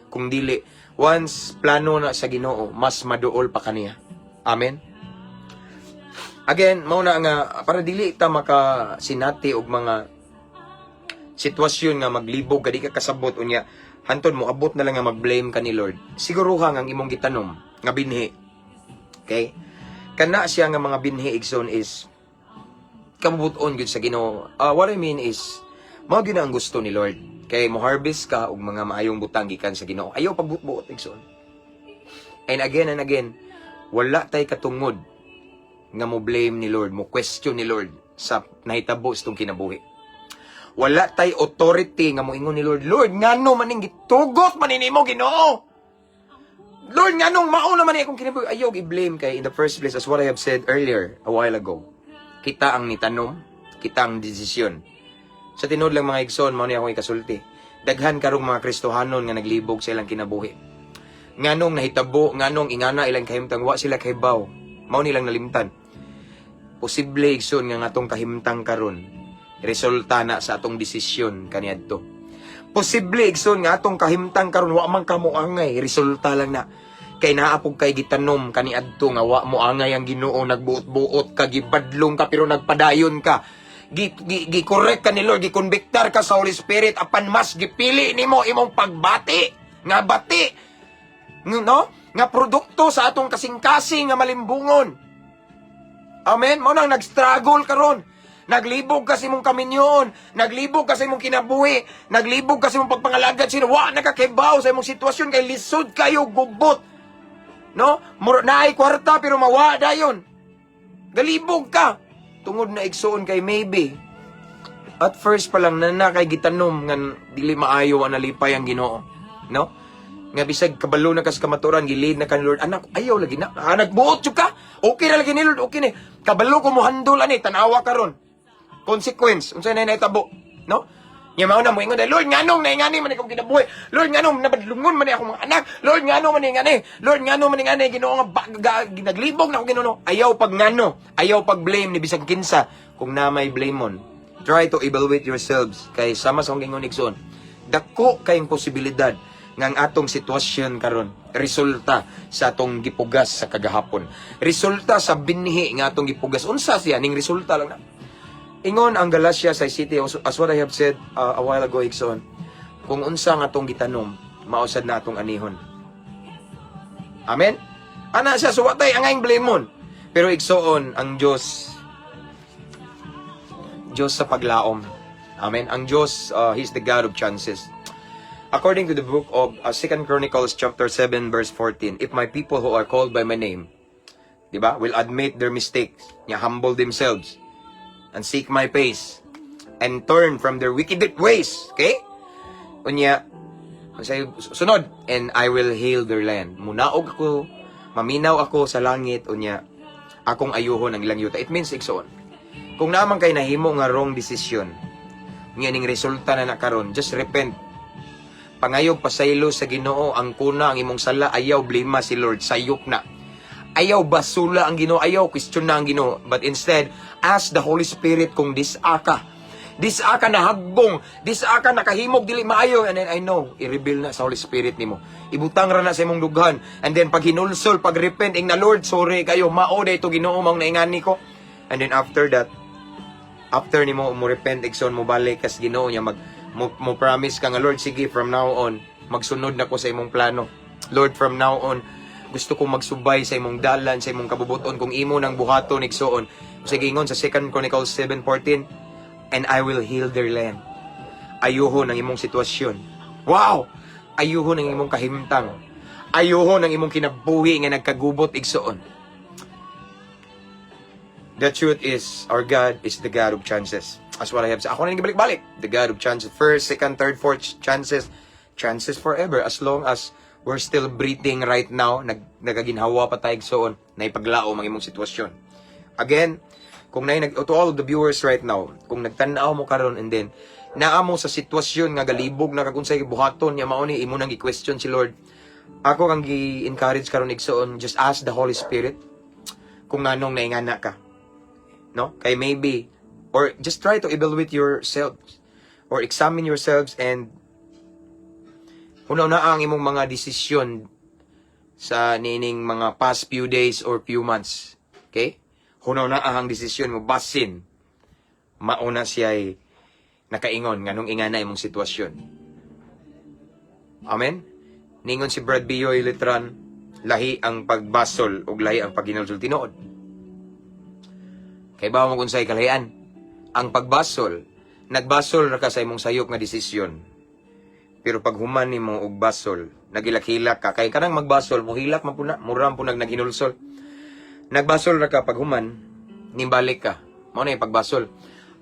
Kung dili, once plano na sa Ginoo, mas maduol pa kaniya. Amen. Again, mao na nga para dili ta maka sinati og mga sitwasyon nga maglibog ka, di ka kasabot unya hantod mo abot na lang nga mag-blame ka ni Lord. Siguruha nga ang imong gitanom nga binhi. Okay? Kana siya nga mga binhi, igsoon, is kabubuton gyud sa Ginoo. What I mean is mao gyud na ang gusto ni Lord. Kay mo harvest ka og mga maayong butang gikan sa Ginoo. Ayaw pagbuot, igsoon. And again and again, wala tay katungod nga mo blame ni Lord, mo question ni Lord sa nahitabo sa itong kinabuhi. Wala tay authority nga moingon ni Lord, "Lord, ngano man ning gitugot man nimo, Ginoo? Lord, nganong mao naman ni akong kinabuhi?" Ayaw i-blame kay in the first place, as what I have said earlier, a while ago, kita ang nitanom, kita ang desisyon. Sa tinuod lang, mga igsoon, mao ni akong ikasulti. Daghan karong mga Kristohanon nga naglibog sa ilang kinabuhi. Nganong nahitabo, nganong ingana ilang kahimtang, wa sila kahibaw. Mao nilang nalimtan. Posible, igsoon, nga atong kahimtang karon resulta na sa atong desisyon kaniadto. Posible, igsoon, nga atong kahimtang karon wa man kamo angay, resulta lang na. Kay naa pud kay gitanom kaniadto nga wa mo angay ang Ginoo, nagbuot-buot ka, gibadlong ka pero nagpadayon ka. Gi correct ka ni Lord, gikonbiktar ka sa Holy Spirit apan mas gipili nimo imong pagbati nga bati, no? Nga produkto sa atong kasing-kasing nga malimbungon. Amen? Mao nang nag-struggle karon. Naglibog ka sa imong kaminyoon, naglibog ka sa imong kinabuhi, naglibog ka sa imong pagpangalagad sino, wa nakakibaw sa imong sitwasyon kay lisod kayo gubot. No? Muro naay kwarta pero mawa dayon. Galibog ka. Tungod na, igsoon, kay maybe at first pa lang na kay gitanom nga dili maayo ang nalipay ang Ginoo. No? Nga bisag kabalo na kas kamaturan, gilid na ka ni Lord, "Anak, ayaw lagi na." Ah, nagbuot jud ka. Okay ra lagi ni Lord, okay ni. Kabalo ko mo handle ani, tanawa karon. Consequence, unsay na nahitabo, no? Nya mao na mo ingon, "Lord, nganong naingani man akong kinabuhi? Lord, nganong nabadlungon man ni akong mga anak? Lord, ngano man ni ngani? Lord, ngano man ni ngani? Ginoo nga naglibog na ako, Ginoo." Ayaw pag ngano, ayaw pag blame ni bisag kinsa kung na may blame mon. Try to evaluate yourselves kay sama sa akong gingon, igsoon. Dako kayong posibilidad nga ang atong sitwasyon karon resulta sa atong gipugas sa kagahapon. Resulta sa binhi nga atong gipugas. Unsa siya ning resulta lang na. Ingon ang Galatia 6:7, as what I have said a while ago, igsoon, kung unsa nga atong gitanom, mao sad na atong anihon. Amen? Ana siya, so watay angayng blame mon. Pero igsoon, ang Diyos, Diyos sa paglaom. Amen? Ang Diyos, He's the God of chances. According to the book of 2 Chronicles chapter 7 verse 14, "If my people who are called by my name," di ba, "will admit their mistakes, nya humble themselves, and seek my face, and turn from their wicked ways," okay? Unya, say, sunod, "and I will heal their land." Munaog ako, maminaw ako sa langit, unya, akong ayuhon ang ilang yuta. It means, igsoon, kung naman kay nahimo nga wrong decision, nga ning resulta na nakaron, just repent. Pangayog pasaylo sa Ginoo, ang kuna ang imong sala, ayaw blame si Lord, sayop na. Ayaw basula ang Ginoo, ayaw question na ang Ginoo, but instead ask the Holy Spirit kung disa ka. Disa ka nahagbong, disa ka nakahimog dili maayo, and then I know i-reveal na sa Holy Spirit nimo. Ibutang ra na sa imong dughan, and then pag hinulsol, pag repent ing na, "Lord, sorry kayo, mao day to, Ginoo, maong naingani ko." And then after that, after nimo mo repent, igsoon, mo balik kas Ginoo niya, mag mo promise ka nga, "Lord, sige, from now on magsunod na ko sa imong plano. Lord, from now on gusto ko magsubay sa imong dalan, sa imong kabubuton." Kung imo nang buhaton, igsoon, sige, ingon sa 2 Chronicles 7:14, "And I will heal their land." Ayuhon ang imong sitwasyon. Wow, ayuhon ang imong kahimtang, ayuhon ang imong kinabuhi nga nagkagubot, igsoon. The truth is, our God is the God of chances. As what I have said. Ako na balik-balik. The God of chances. First, second, third, fourth chances. Chances forever. As long as we're still breathing right now, nagaginhawa pa tayo, igsoon, na ipaglaom ang imong sitwasyon. Again, kung na to all the viewers right now, kung nagtan-aw mo karon and then naa mo sa sitwasyon nga galibog na kag unsay buhaton niya, mao ni imo nang gi-question si Lord. Ako kang gi-encourage karon, igsoon, just ask the Holy Spirit kung nganong naingana ka, no? Kay maybe, or just try to evaluate yourselves or examine yourselves and una ang imong mga desisyon sa niining mga past few days or few months. Okay? Huna-huna ang desisyon mo, basin mauna siya'y nakaingon nganong ingana imong sitwasyon. Amen? Ningon si Brad Bioy Letran, lahi ang pagbasol ug lahi ang paghinulsol, tinuod. Kay ba mo kung unsay kalahian? Ang pagbasol, nagbasol ra ka sa imong sayop nga desisyon. Pero pag human nimo og basol, nagilak-hilak ka kay kanang magbasol, mohilak man pud na, mura man pud nag naghinulsol. Nagbasol ra ka, pag human, nimbalik ka. Mao na yung pagbasol.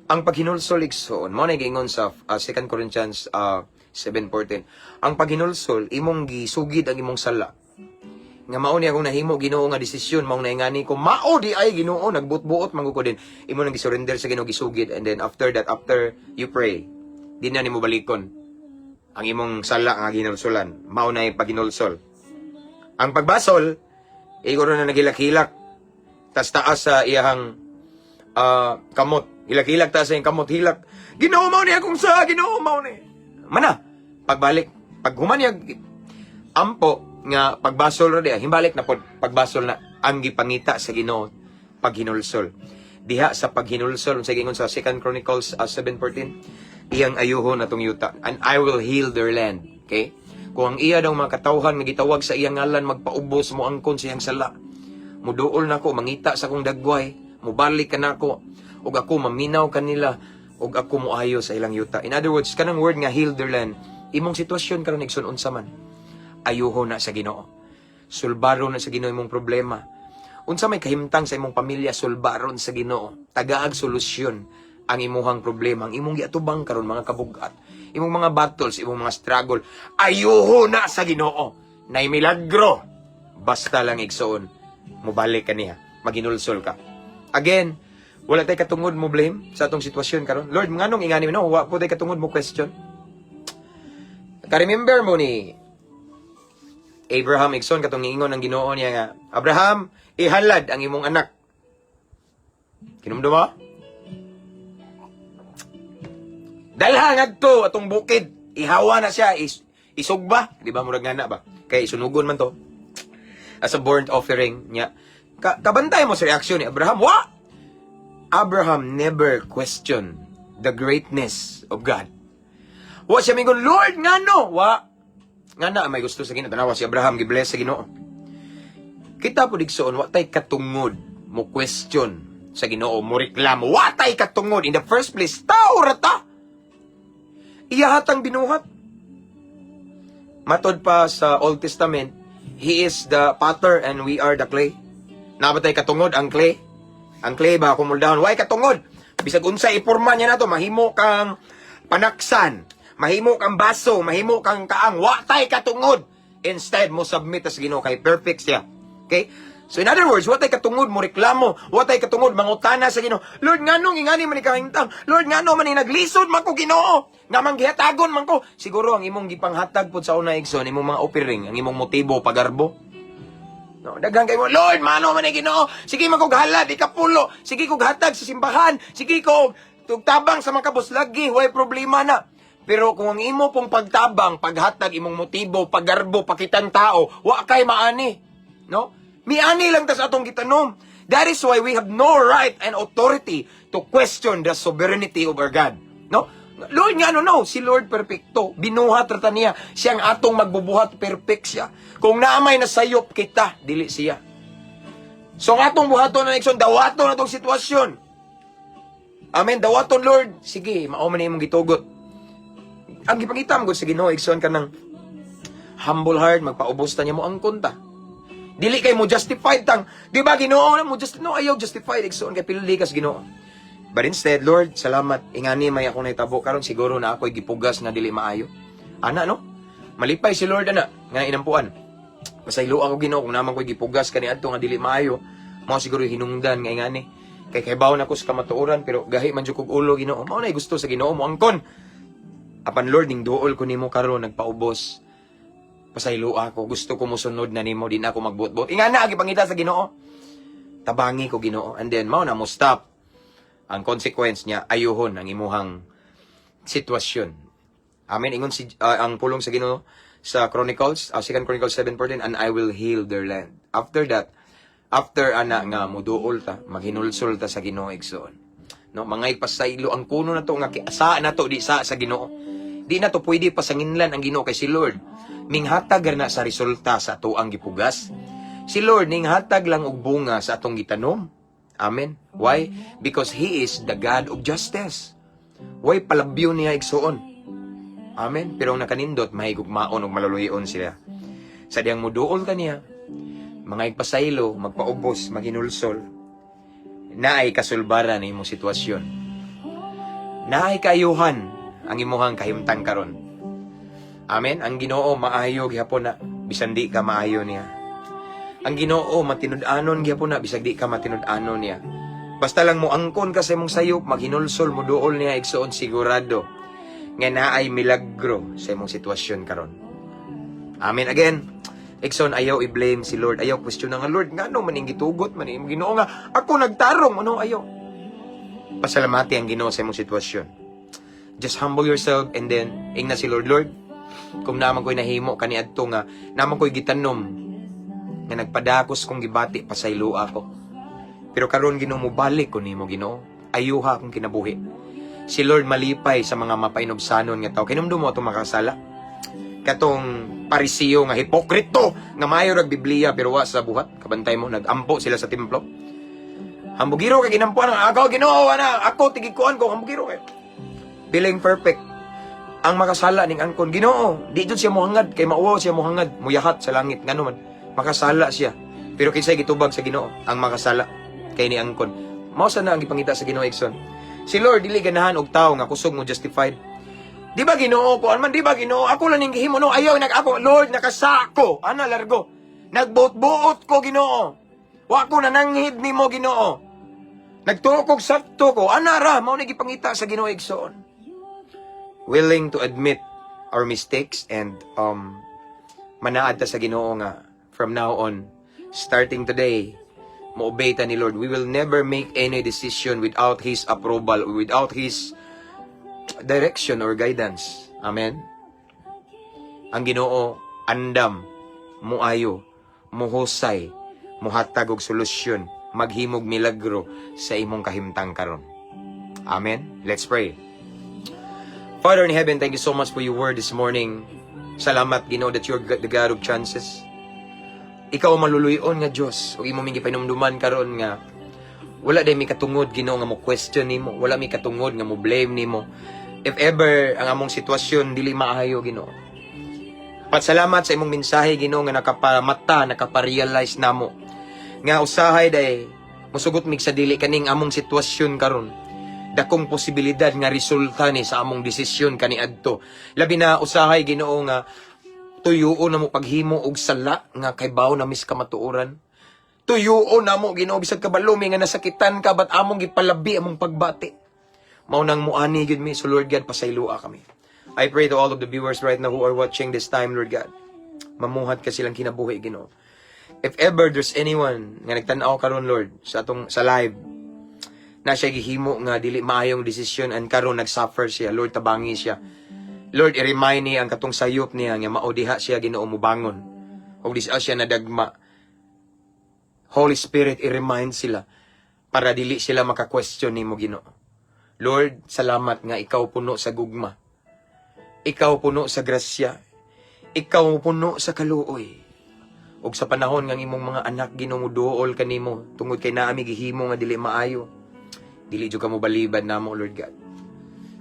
Ang paghinulsol, igsoon, mao na giingon sa 2 Corinthians 7:14. Ang paghinulsol, imong gisugid ang imong sala. Nga mao ni akong nahimo, Ginoo, nga desisyon, maong naingani ko, mao di ay, Ginoo, nagbuot-buot man ko din. Imo nang gisurrender sa Ginoo, gisugid, and then after that, after you pray, di na nimo balikon ang imong sala nga ginulsulan. Mao na yung paghinulsol. Ang pagbasol, igoro na naghilak-hilak. Tas taas sa iyahang kamot. Hilak-hilak taas sa iyang kamot, hilak. "Ginoo, mao ni akong sa, Ginoo, mao ni." Mana, pagbalik, pag human niya, ampo, nga pagbasol ra diya, himbalik na pod, pagbasol na ang gipangita sa Ginoo, paghinulsol. Diha sa paghinulsol, unsa giingon sa 2 Chronicles 7:14, iyang ayuhon atong yuta, "And I will heal their land." Okay? Kung ang iya daw mga katawhan nga gitawag sa iyang ngalan magpaubos, mo angkon sa iyang sala, muduol nako, mangita sa akong dagway, mubalik kanako, ug ako maminaw kanila, ug ako moayo sa ilang yuta. In other words, kanang word nga "heal their land," imong sitwasyon karon, igsoon, unsa man, ayuho na sa Ginoo. Sulbaron na sa Ginoo imong problema. Unsa may kahimtang sa imong pamilya, sulbaron sa Ginoo. Tagaag solusyon ang imuhang problema, ang imong giatubang karon mga kabugat, imong mga battles, imong mga struggle, ayuho na sa Ginoo. Nay milagro. Basta lang, igsoon, mobalik ka niya, maghinulsol ka. Again, wala tay katungod mo blame sa atong sitwasyon karon. "Lord, nganong ingani?" No, wa po tay katungod mo question. Ka-remember mo ni Abraham, igsoon, katong niingon ang Ginoo niya nga, "Abraham, ihalad ang imong anak"? Kinumdum mo? "Dalha ngadto atong bukid, ihawa na siya, isugba," di ba, murag nga na ba? Kay isunugon man to as a burnt offering niya. Kabantay mo sa reaksyon ni Abraham. Wa! Abraham never questioned the greatness of God. Wa siya mingon, "Lord, ngano?" Wa. Nga na may gusto sa Ginoo. Tanawa si Abraham, gibless sa Ginoo. Kita po, igsoon, wa tay katungod mo question sa Ginoo, mo reklamo. Wa tay katungod. In the first place, tao ra ta. Iyahatang binuhat. Matod pa sa Old Testament, He is the potter and we are the clay. Naa ba tay katungod ang clay? Ang clay ba kumuldahon? Way katungod. Bisag unsa ipurma niya nato, mahimo kang panaksan, mahimo kang baso, mahimo kang kaang, wa tay katungod. Instead, mo submit sa Ginoo kay perfect siya. Okay? So in other words, wa tay katungod mo reklamo, wa tay katungod mangutana sa Ginoo. "Lord, nganong ingani man ni kahimtang? Lord, ngano man ni naglisod man ko, Ginoo? Nga man gihatagon man ko." Siguro ang imong gipanghatag pod sa una, igsoon, imong mga offering, ang imong motibo pagarbo. No, daghan kay mo, "Lord, mano man ni Ginoo. Sige man kog halad, ikapulo. Sige kog hatag sa simbahan. Sige ko Tugtabang sa mga kabus lagi, way problema na. Pero kung ang imo pong pagtabang, paghatag imong motibo, paggarbo, pakitang tao, wa kay maani. No? Miani lang ta sa atong gitanom. That is why we have no right and authority to question the sovereignty of our God. No? Lord nga ano no, si Lord perfecto. Binuhat ra ta niya. Siya ang atong magbubuhat, perfect siya. Kung naamay na sayop kita, dili siya. So ang atong buhaton na, igsoon, dawaton na tong sitwasyon. Amen, dawaton, Lord. Sige, mao man imong gitugot. Ang gipangita mo sa Ginoo, igsoon, kanang humble heart, magpaubos ta niya mo ang konta. Dili kay mo justified tang, di ba Ginoo mo just no ayaw justified, igsoon, kay pildi kas Ginoo. But instead, "Lord, salamat ingani may ako nahitabo karon, siguro na ako'y gipugas na dili maayo." Ana no? Malipay si Lord ana nga inampuan. "Pasaylo ako, Ginoo, kung naman ko'y gipugas kaniadto nga dili maayo. Mao siguro hinungdan nga ingani. Kay kahibaw na ko sa kamatuoran pero gahi man jud kog ulo, Ginoo." Mao na gusto sa Ginoo mo angkon. "Apan Lord, ning duol ko nimo karon nagpaubos. Pasaylo ako, gusto ko mosunod na nimo, di na ako magbuot-buot." Ingana ang gipangita sa Ginoo. "Tabangi ko, Ginoo." And then mao na mo stop. Ang consequence niya, ayuhon ang imuhang sitwasyon. Amen. Ingon si ang pulong sa Ginoo sa Chronicles, 2 Chronicles 7:14, "And I will heal their land." After that, after ana nga muduol ta, maghinulsol ta sa Ginoo, igsoon. No, mga ipasaylo ang kuno na to nga asa na to di sa Ginoo. Di na to pwede pasanginlan ang Ginoo kay si Lord minghatag ra na sa resulta sa ato ang gipugas. Si Lord ninghatag lang og bunga sa atong gitanom. Amen. Why? Because He is the God of justice. Why palabyo niya, igsoon. Amen. Pero ang nakanindot, mahigugmaon ug maluluhion sila. Sa diyang muduol ka niya, mga igpasaylo, magpaubos, maghinulsol, naay kasulbaran ang imong sitwasyon. Naay kaayuhan ang imuhang kahimtang karon. Amen. Ang Ginoo maayo gihapon na bisan di ka maayo niya. Ang Ginoo matinud-anon gihapon na bisag di ka matinud-anon niya. Basta lang mo angkon ka sa imong sayop, maghinulsol, mo duol niya, igsoon, sigurado nga naay milagro sa imong sitwasyon karon. Amen again. Igsoon, ayaw i-blame si Lord. Ayaw question na nga, "Lord, ngano man ning gitugot man imong Ginoo nga ako nagtarong?" Ano, ayaw. Pasalamati ang Ginoo sa imong sitwasyon. Just humble yourself and then ingna si Lord, "Lord, kung naman ko'y nahimo kaniadto nga naman ko'y gitanom nga nagpadakos kong gibati, pasaylo ako. Pero karon, Ginoo, mobalik ko nimo, Ginoo. Ayuha akong kinabuhi." Si Lord malipay sa mga mapainubsanon nga tao. Kinumdum mo atong makasala. Katong Parisiyo nga hipokrito nga maayo rag Biblia pero wa sa buhat. Kabantay mo, nagampo sila sa templo. Hambugiro kay ginampuan ang ako Ginoo ana ako tigikuan ko hambugiro kay. Feeling perfect. Ang makasala ning angkon Ginoo, di jud siya mohangad kay mauwaw siya mohangad, muyahat sa langit ngano man makasala siya. Pero kinsay gitubag sa Ginoo? Ang makasala kay ni angkon. Mao sa na ang gipangita sa Ginoo, igsoon. Si Lord dili ganahan og tawo nga kusog mo justified. "Di ba Ginoo ko man, di ba Ginoo ako lang ning gihimo?" No, ayaw nag ako, "Lord, nakasako." Ana largo. "Nagbuot-buot ko, Ginoo. Wa ko nananghid nimo, Ginoo. Nagtuo kog sakto ko." Ana ra mao ni gipangita sa Ginoo, igsoon. Willing to admit our mistakes and manaad ta sa Ginoo nga from now on, starting today, mo-obey ta ni Lord. We will never make any decision without His approval or without His direction or guidance. Amen. Ang Ginoo andam muayo, muhusay, muhatag og solusyon, maghimog milagro sa imong kahimtang karon. Amen. Let's pray. Father in heaven, thank you so much for your word this morning. Salamat, Ginoo, that you're the God of chances. Ikaw ang maluluyon nga Dios ug imo ming gipahinumduman karon nga wala day mi katungod, Ginoo, nga mo question nimo, wala mi katungod nga mo blame nimo if ever ang among sitwasyon dili maayo, Ginoo. Pasalamat sa imong mensahe, Ginoo, nga nakapamata, nakapa-realize namo nga usahay day musugot mig sa dili kaning among sitwasyon karon. Dakong posibilidad nga resulta ni sa among desisyon kaniadto. Labi na usahay, Ginoo, nga tuyuon na mo paghimo og sala nga kaybaw na mis kamatuoran. Tuyuon na mo, Ginoo, bisag kabalo mi nga nasakitan ka but among gipalabi among pagbati. Mao nang muani gyud mi. So Lord God, pasayloa kami. I pray to all of the viewers right now who are watching this time, Lord God. Mamuhat ka silang kinabuhi, Ginoo. If ever there's anyone nga nagtan-aw karon, Lord, sa atong sa live Na siya gihimo nga dili maayong desisyon and karon nag-suffer siya. Lord, tabangi siya. Lord, i-remind niya ang katong sayop niya nga mao diha siya, Ginoo, mubangon. Ug di siya nadagma. Holy Spirit, i-remind sila para dili sila maka-question nimo, Ginoo. Lord, salamat nga ikaw puno sa gugma. Ikaw puno sa grasya. Ikaw puno sa kaluoy. Ug sa panahon nga ang imong mga anak, Ginoo, muduol kanimo tungod kay naa mi gihimo nga dili maayo, dili jud ka mo balibad namo, Lord God.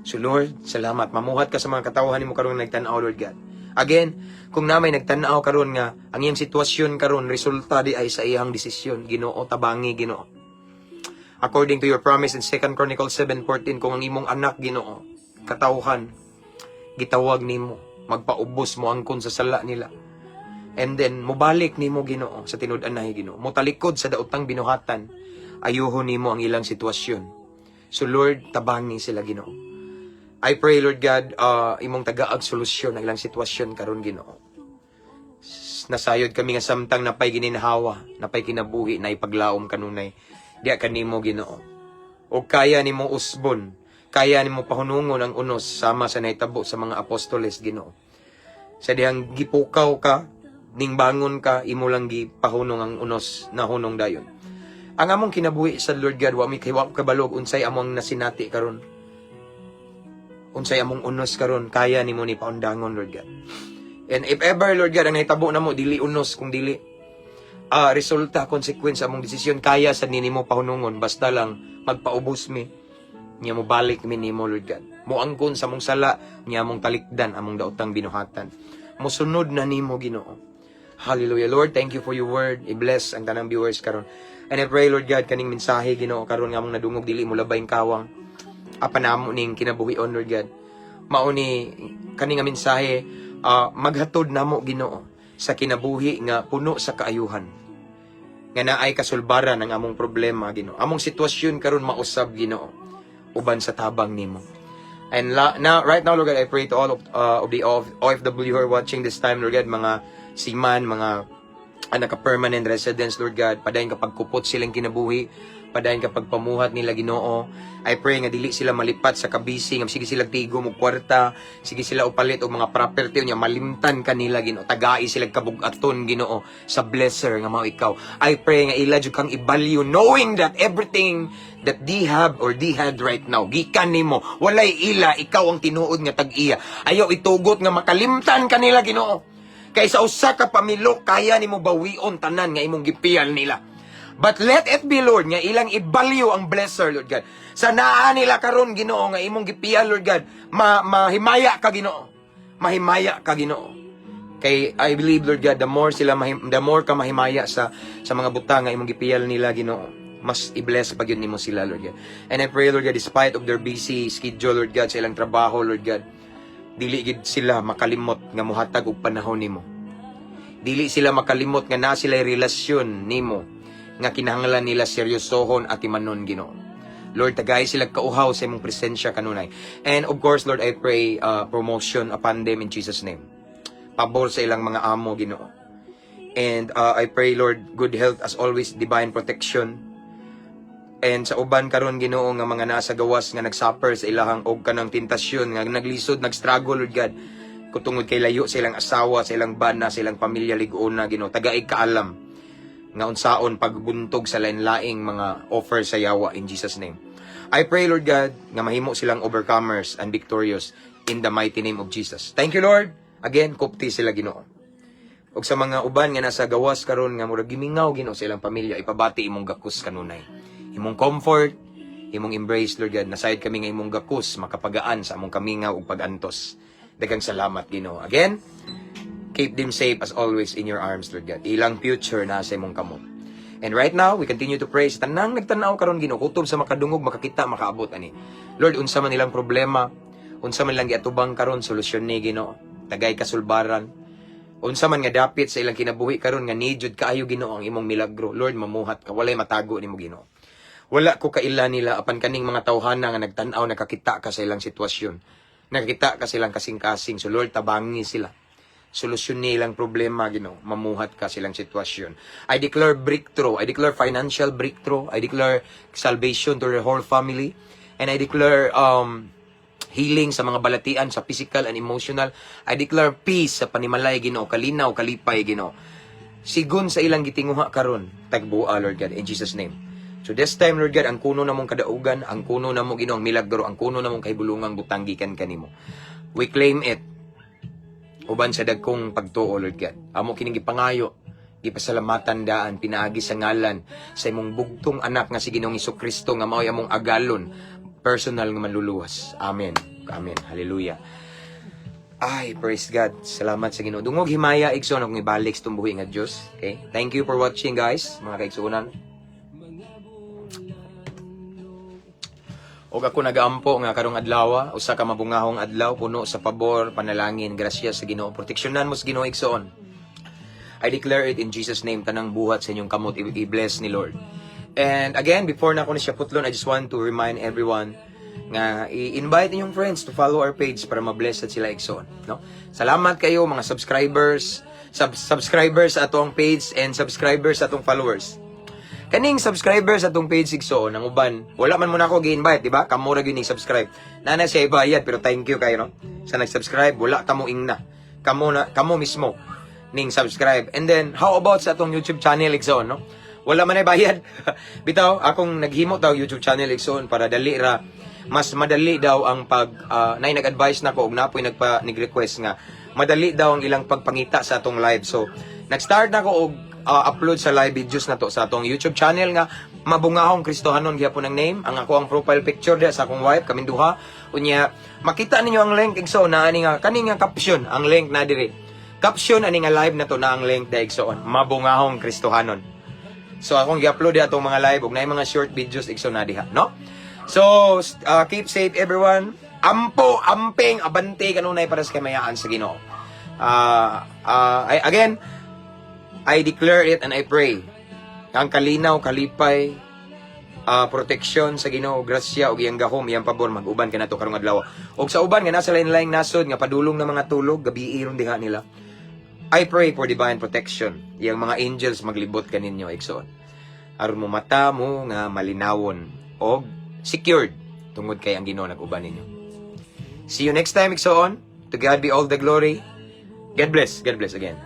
So Lord, salamat. Mamuhat ka sa mga katawhan nimo karon nga nagtan-aw, Lord God. Again, kung naa may nagtan-aw karon nga ang iyang sitwasyon karon resulta diay sa iyang desisyon, Ginoo, tabangi, Ginoo. According to your promise in 2 Chronicles 7:14, kung ang imong anak, Ginoo, katawhan, gitawag nimo, magpaubos mo angkon sa sala nila. And then, mubalik nimo, Ginoo, sa tinud-anay, Ginoo. Mutalikod sa daotang binuhatan, ayuhon nimo ang ilang sitwasyon. So Lord, tabangi sila, Ginoo. I pray, Lord God, imong tagaag solusyon ang ilang sitwasyon karon, Ginoo. Nasayod kami nga samtang napay gininhawa, napay kinabuhi na ipaglaom kanunay diha kanimo, Ginoo. O kaya nimo usbon, kaya nimo pahunungon ang unos sama sa nahitabo sa mga apostoles, Ginoo. Sa dihang gipukaw ka, ning bangon ka, imo lang gipahunong ang unos, nahunong dayon. Ang among kinabuhi sa Lord God, wa mi kay wa ko kabalog unsay among nasinati karon. Unsay among unos karon, kaya nimo ni paundangon, Lord God. And if ever, Lord God, ang nahitabo namo dili unos kung dili resulta, consequence among desisyon, kaya sa nimo pahunungon basta lang magpaubos mi nya mo balik mi nimo, Lord God. Moangkon sa among sala nya among talikdan among daotang binuhatan. Mosunod na nimo, Ginoo. Hallelujah. Lord, thank you for your word. I-bless ang tanang viewers karon. And I pray, Lord God, kaning mensahe, Ginoo, karon nga among nadungog dili mo labay kawang. Apan namo ning kinabuhion, Lord God. Mao ni kani nga mensahe maghatod namo, Ginoo, sa kinabuhi nga puno sa kaayuhan. Nga naay kasulbaran ang among problema, Ginoo. Among sitwasyon karon mausab, Ginoo, uban sa tabang nimo. And now, right now, Lord God, I pray to all of the OFW who are watching this time, Lord God, mga seaman, mga naka-permanent residents, Lord God, padayon ka pagkupot silang kinabuhi, padayon ka pagpamuhat nila, Ginoo. I pray nga dili sila malipat sa kabisi, nga sige sila tigom og kwarta, sige sila upalit og mga property nya malimtan kanila, Ginoo. Tagai sila kabugaton, Ginoo, sa blesser nga mao ikaw. I pray nga ila jud kang i-value, knowing that everything that they have or they had right now gikan nimo, walay ila, ikaw ang tinuod nga tag-iya. Ayaw itugot nga makalimtan kanila, Ginoo. Kay sa usa ka pamilok kaya nimo bawion tanan nga imong gipiyal nila. But let it be, Lord, nga ilang i-value ang blesser, Lord God. Sa naa nila karon, Ginoo, nga imong gipiyal, Lord God, mahimaya ka, Ginoo. Mahimaya ka, Ginoo. Kay I believe, Lord God, the more ka mahimaya sa mga butang nga imong gipiyal nila, Ginoo, mas i-bless pa gyud nimo sila, Lord God. And I pray, Lord God, despite of their busy schedule, Lord God, sa ilang trabaho, Lord God, dili gid sila makalimot nga muhatag og panahon nimo. Dili sila makalimot nga naa sila relasyon nimo nga kinahanglan nila seryosohon at imanon, Ginoo. Lord, tagay sila kauhaw sa imong presensya kanunay. And of course, Lord, I pray promotion upon them in Jesus' name. Pabor sa ilang mga amo, Ginoo. And I pray, Lord, good health as always, divine protection. And sa uban karon, Ginoo, nga mga nasa gawas nga nagsuffer sa ilahang og kanang tentasyon nga naglisod, nagstruggle, Lord God, kung tungod kay layo sa ilang asawa, sa ilang bana, sa ilang pamilya lig-on na, Ginoo, tagaig kaalam nga unsaon pagbuntog sa lain-laing mga offer sa yawa in Jesus' name. I pray, Lord God, nga mahimo silang overcomers and victorious in the mighty name of Jesus. Thank you, Lord. Again, kupti sila, Ginoo. Ug sa mga uban nga nasa gawas karon nga murag gimingaw, Ginoo, sa ilang pamilya, ipabati imong gakos kanunay. Imong comfort, imong embrace, Lord God. Nasayod kami nga imong gakos makapagaan sa among kamingaw ug pagantos. Daghang salamat, Ginoo. Again, keep them safe as always in your arms, Lord God. Ilang future na sa imong kamot. And right now, we continue to pray sa tanang nagtanaw karon, Ginoo, kutob sa makadungog, makakita, makaabot ani. Lord, unsa man ilang problema, unsa man ilang giatubang karon, solusyon ni, Ginoo. Tagay kasulbaran. Unsa man nga dapit sa ilang kinabuhi karon nga need jud kaayo, Ginoo, ang imong milagro. Lord, mamuhat ka, walay matago nimo, Ginoo. Wala ko kaila nila apan kaning mga tawhana nga nagtan-aw, nakakita ka sa ilang sitwasyon. Nakakita ka sa ilang kasing-kasing. So Lord, tabangi sila. Solusyon nilang problema, Ginoo. Mamuhat ka silang sitwasyon. I declare breakthrough. I declare financial breakthrough. I declare salvation to their whole family. And I declare healing sa mga balatian, sa physical and emotional. I declare peace sa panimalay, Ginoo, kalinaw, kalipay, Ginoo. Sigon sa ilang gitinguha karon, tagbua, Lord God, in Jesus' name. So this time, Lord God, ang kuno namong kadaugan, ang kuno namo, Ginoo, ang milagro, ang kuno namong kahibulungang butang gikan kanimo. We claim it uban sa dagkong pagtuo, Lord God. Amo kining gipangayo, gipasalamatan daan pinaagi sa ngalan sa imong bugtong anak nga si Ginoong Kristo nga mao'y among agalon, personal nga manluluwas. Amen. Amen. Hallelujah. Ay, praise God. Salamat sa Ginoo. Dungog himaya, igsoon, akong ibalik sa tumbuhi nga Dios. Okay? Thank you for watching, guys, mga kaigsuonan. Og ako nagaampo nga karong adlaw, usa ka mabungahong adlaw puno sa pabor, panalangin, grasya sa Ginoo. Proteksyonan mo sa Ginoo, igsoon. I declare it in Jesus' name, tanang buhat sa inyong kamot i-bless ni Lord. And again, before na ako ni siya putlon, I just want to remind everyone nga i-invite inyong friends to follow our page para ma-bless at sila, igsoon, no? Salamat kayo mga subscribers, subscribers sa atong page and subscribers sa atong followers. Kaning subscribers sa atong page, igsoon, ang uban, wala man mo na ako gi-invite, di ba? Kamo ra gyud ning subscribe. Nana siya ibayad, pero thank you kayo, no? Sa nag-subscribe, wala ta mo ingna. Kamo na kamo mismo ning subscribe. And then how about sa atong YouTube channel, igsoon, no? Wala man ay bayad. Bitaw, akong naghimo taw YouTube channel, igsoon, para dali ra mas madali daw ang pag nay nag-advise nako og napoy nagpa nag-request nga madali daw ang ilang pagpangita sa atong live. So, nag-start na ko og upload sa live videos na to sa atong YouTube channel nga Mabungahong Kristohanon gyapon ang name. Ang ako ang profile picture diya sa akong wife, kaming duha. Unya, makita ninyo ang link, igsoon, na ani nga kani nga caption, ang link na diri. Caption ani nga live na to na ang link da, igsoon. Mabungahong Kristohanon. So akong gi-upload atong mga live ug naay mga short videos, igsoon, na diha, no? So keep safe, everyone. Ampo, amping, abante kanunay para sa kamayaan sa Ginoo. Again, I declare it and I pray. Ang kalinaw, kalipay, proteksyon sa Ginoo, grasya ug iyang gahom, iyang pabor mag-uban kanato karong adlaw. Og sa uban nga nasa lain-laing nasod nga padulong na mga tulog, gabi ron diha nila. I pray for divine protection. Iyang mga angels maglibot kaninyo, igsoon. Aron mo mata mo nga malinawon og secured tungod kay ang Ginoo nag-uban ninyo. See you next time, igsoon. To God be all the glory. God bless. God bless again.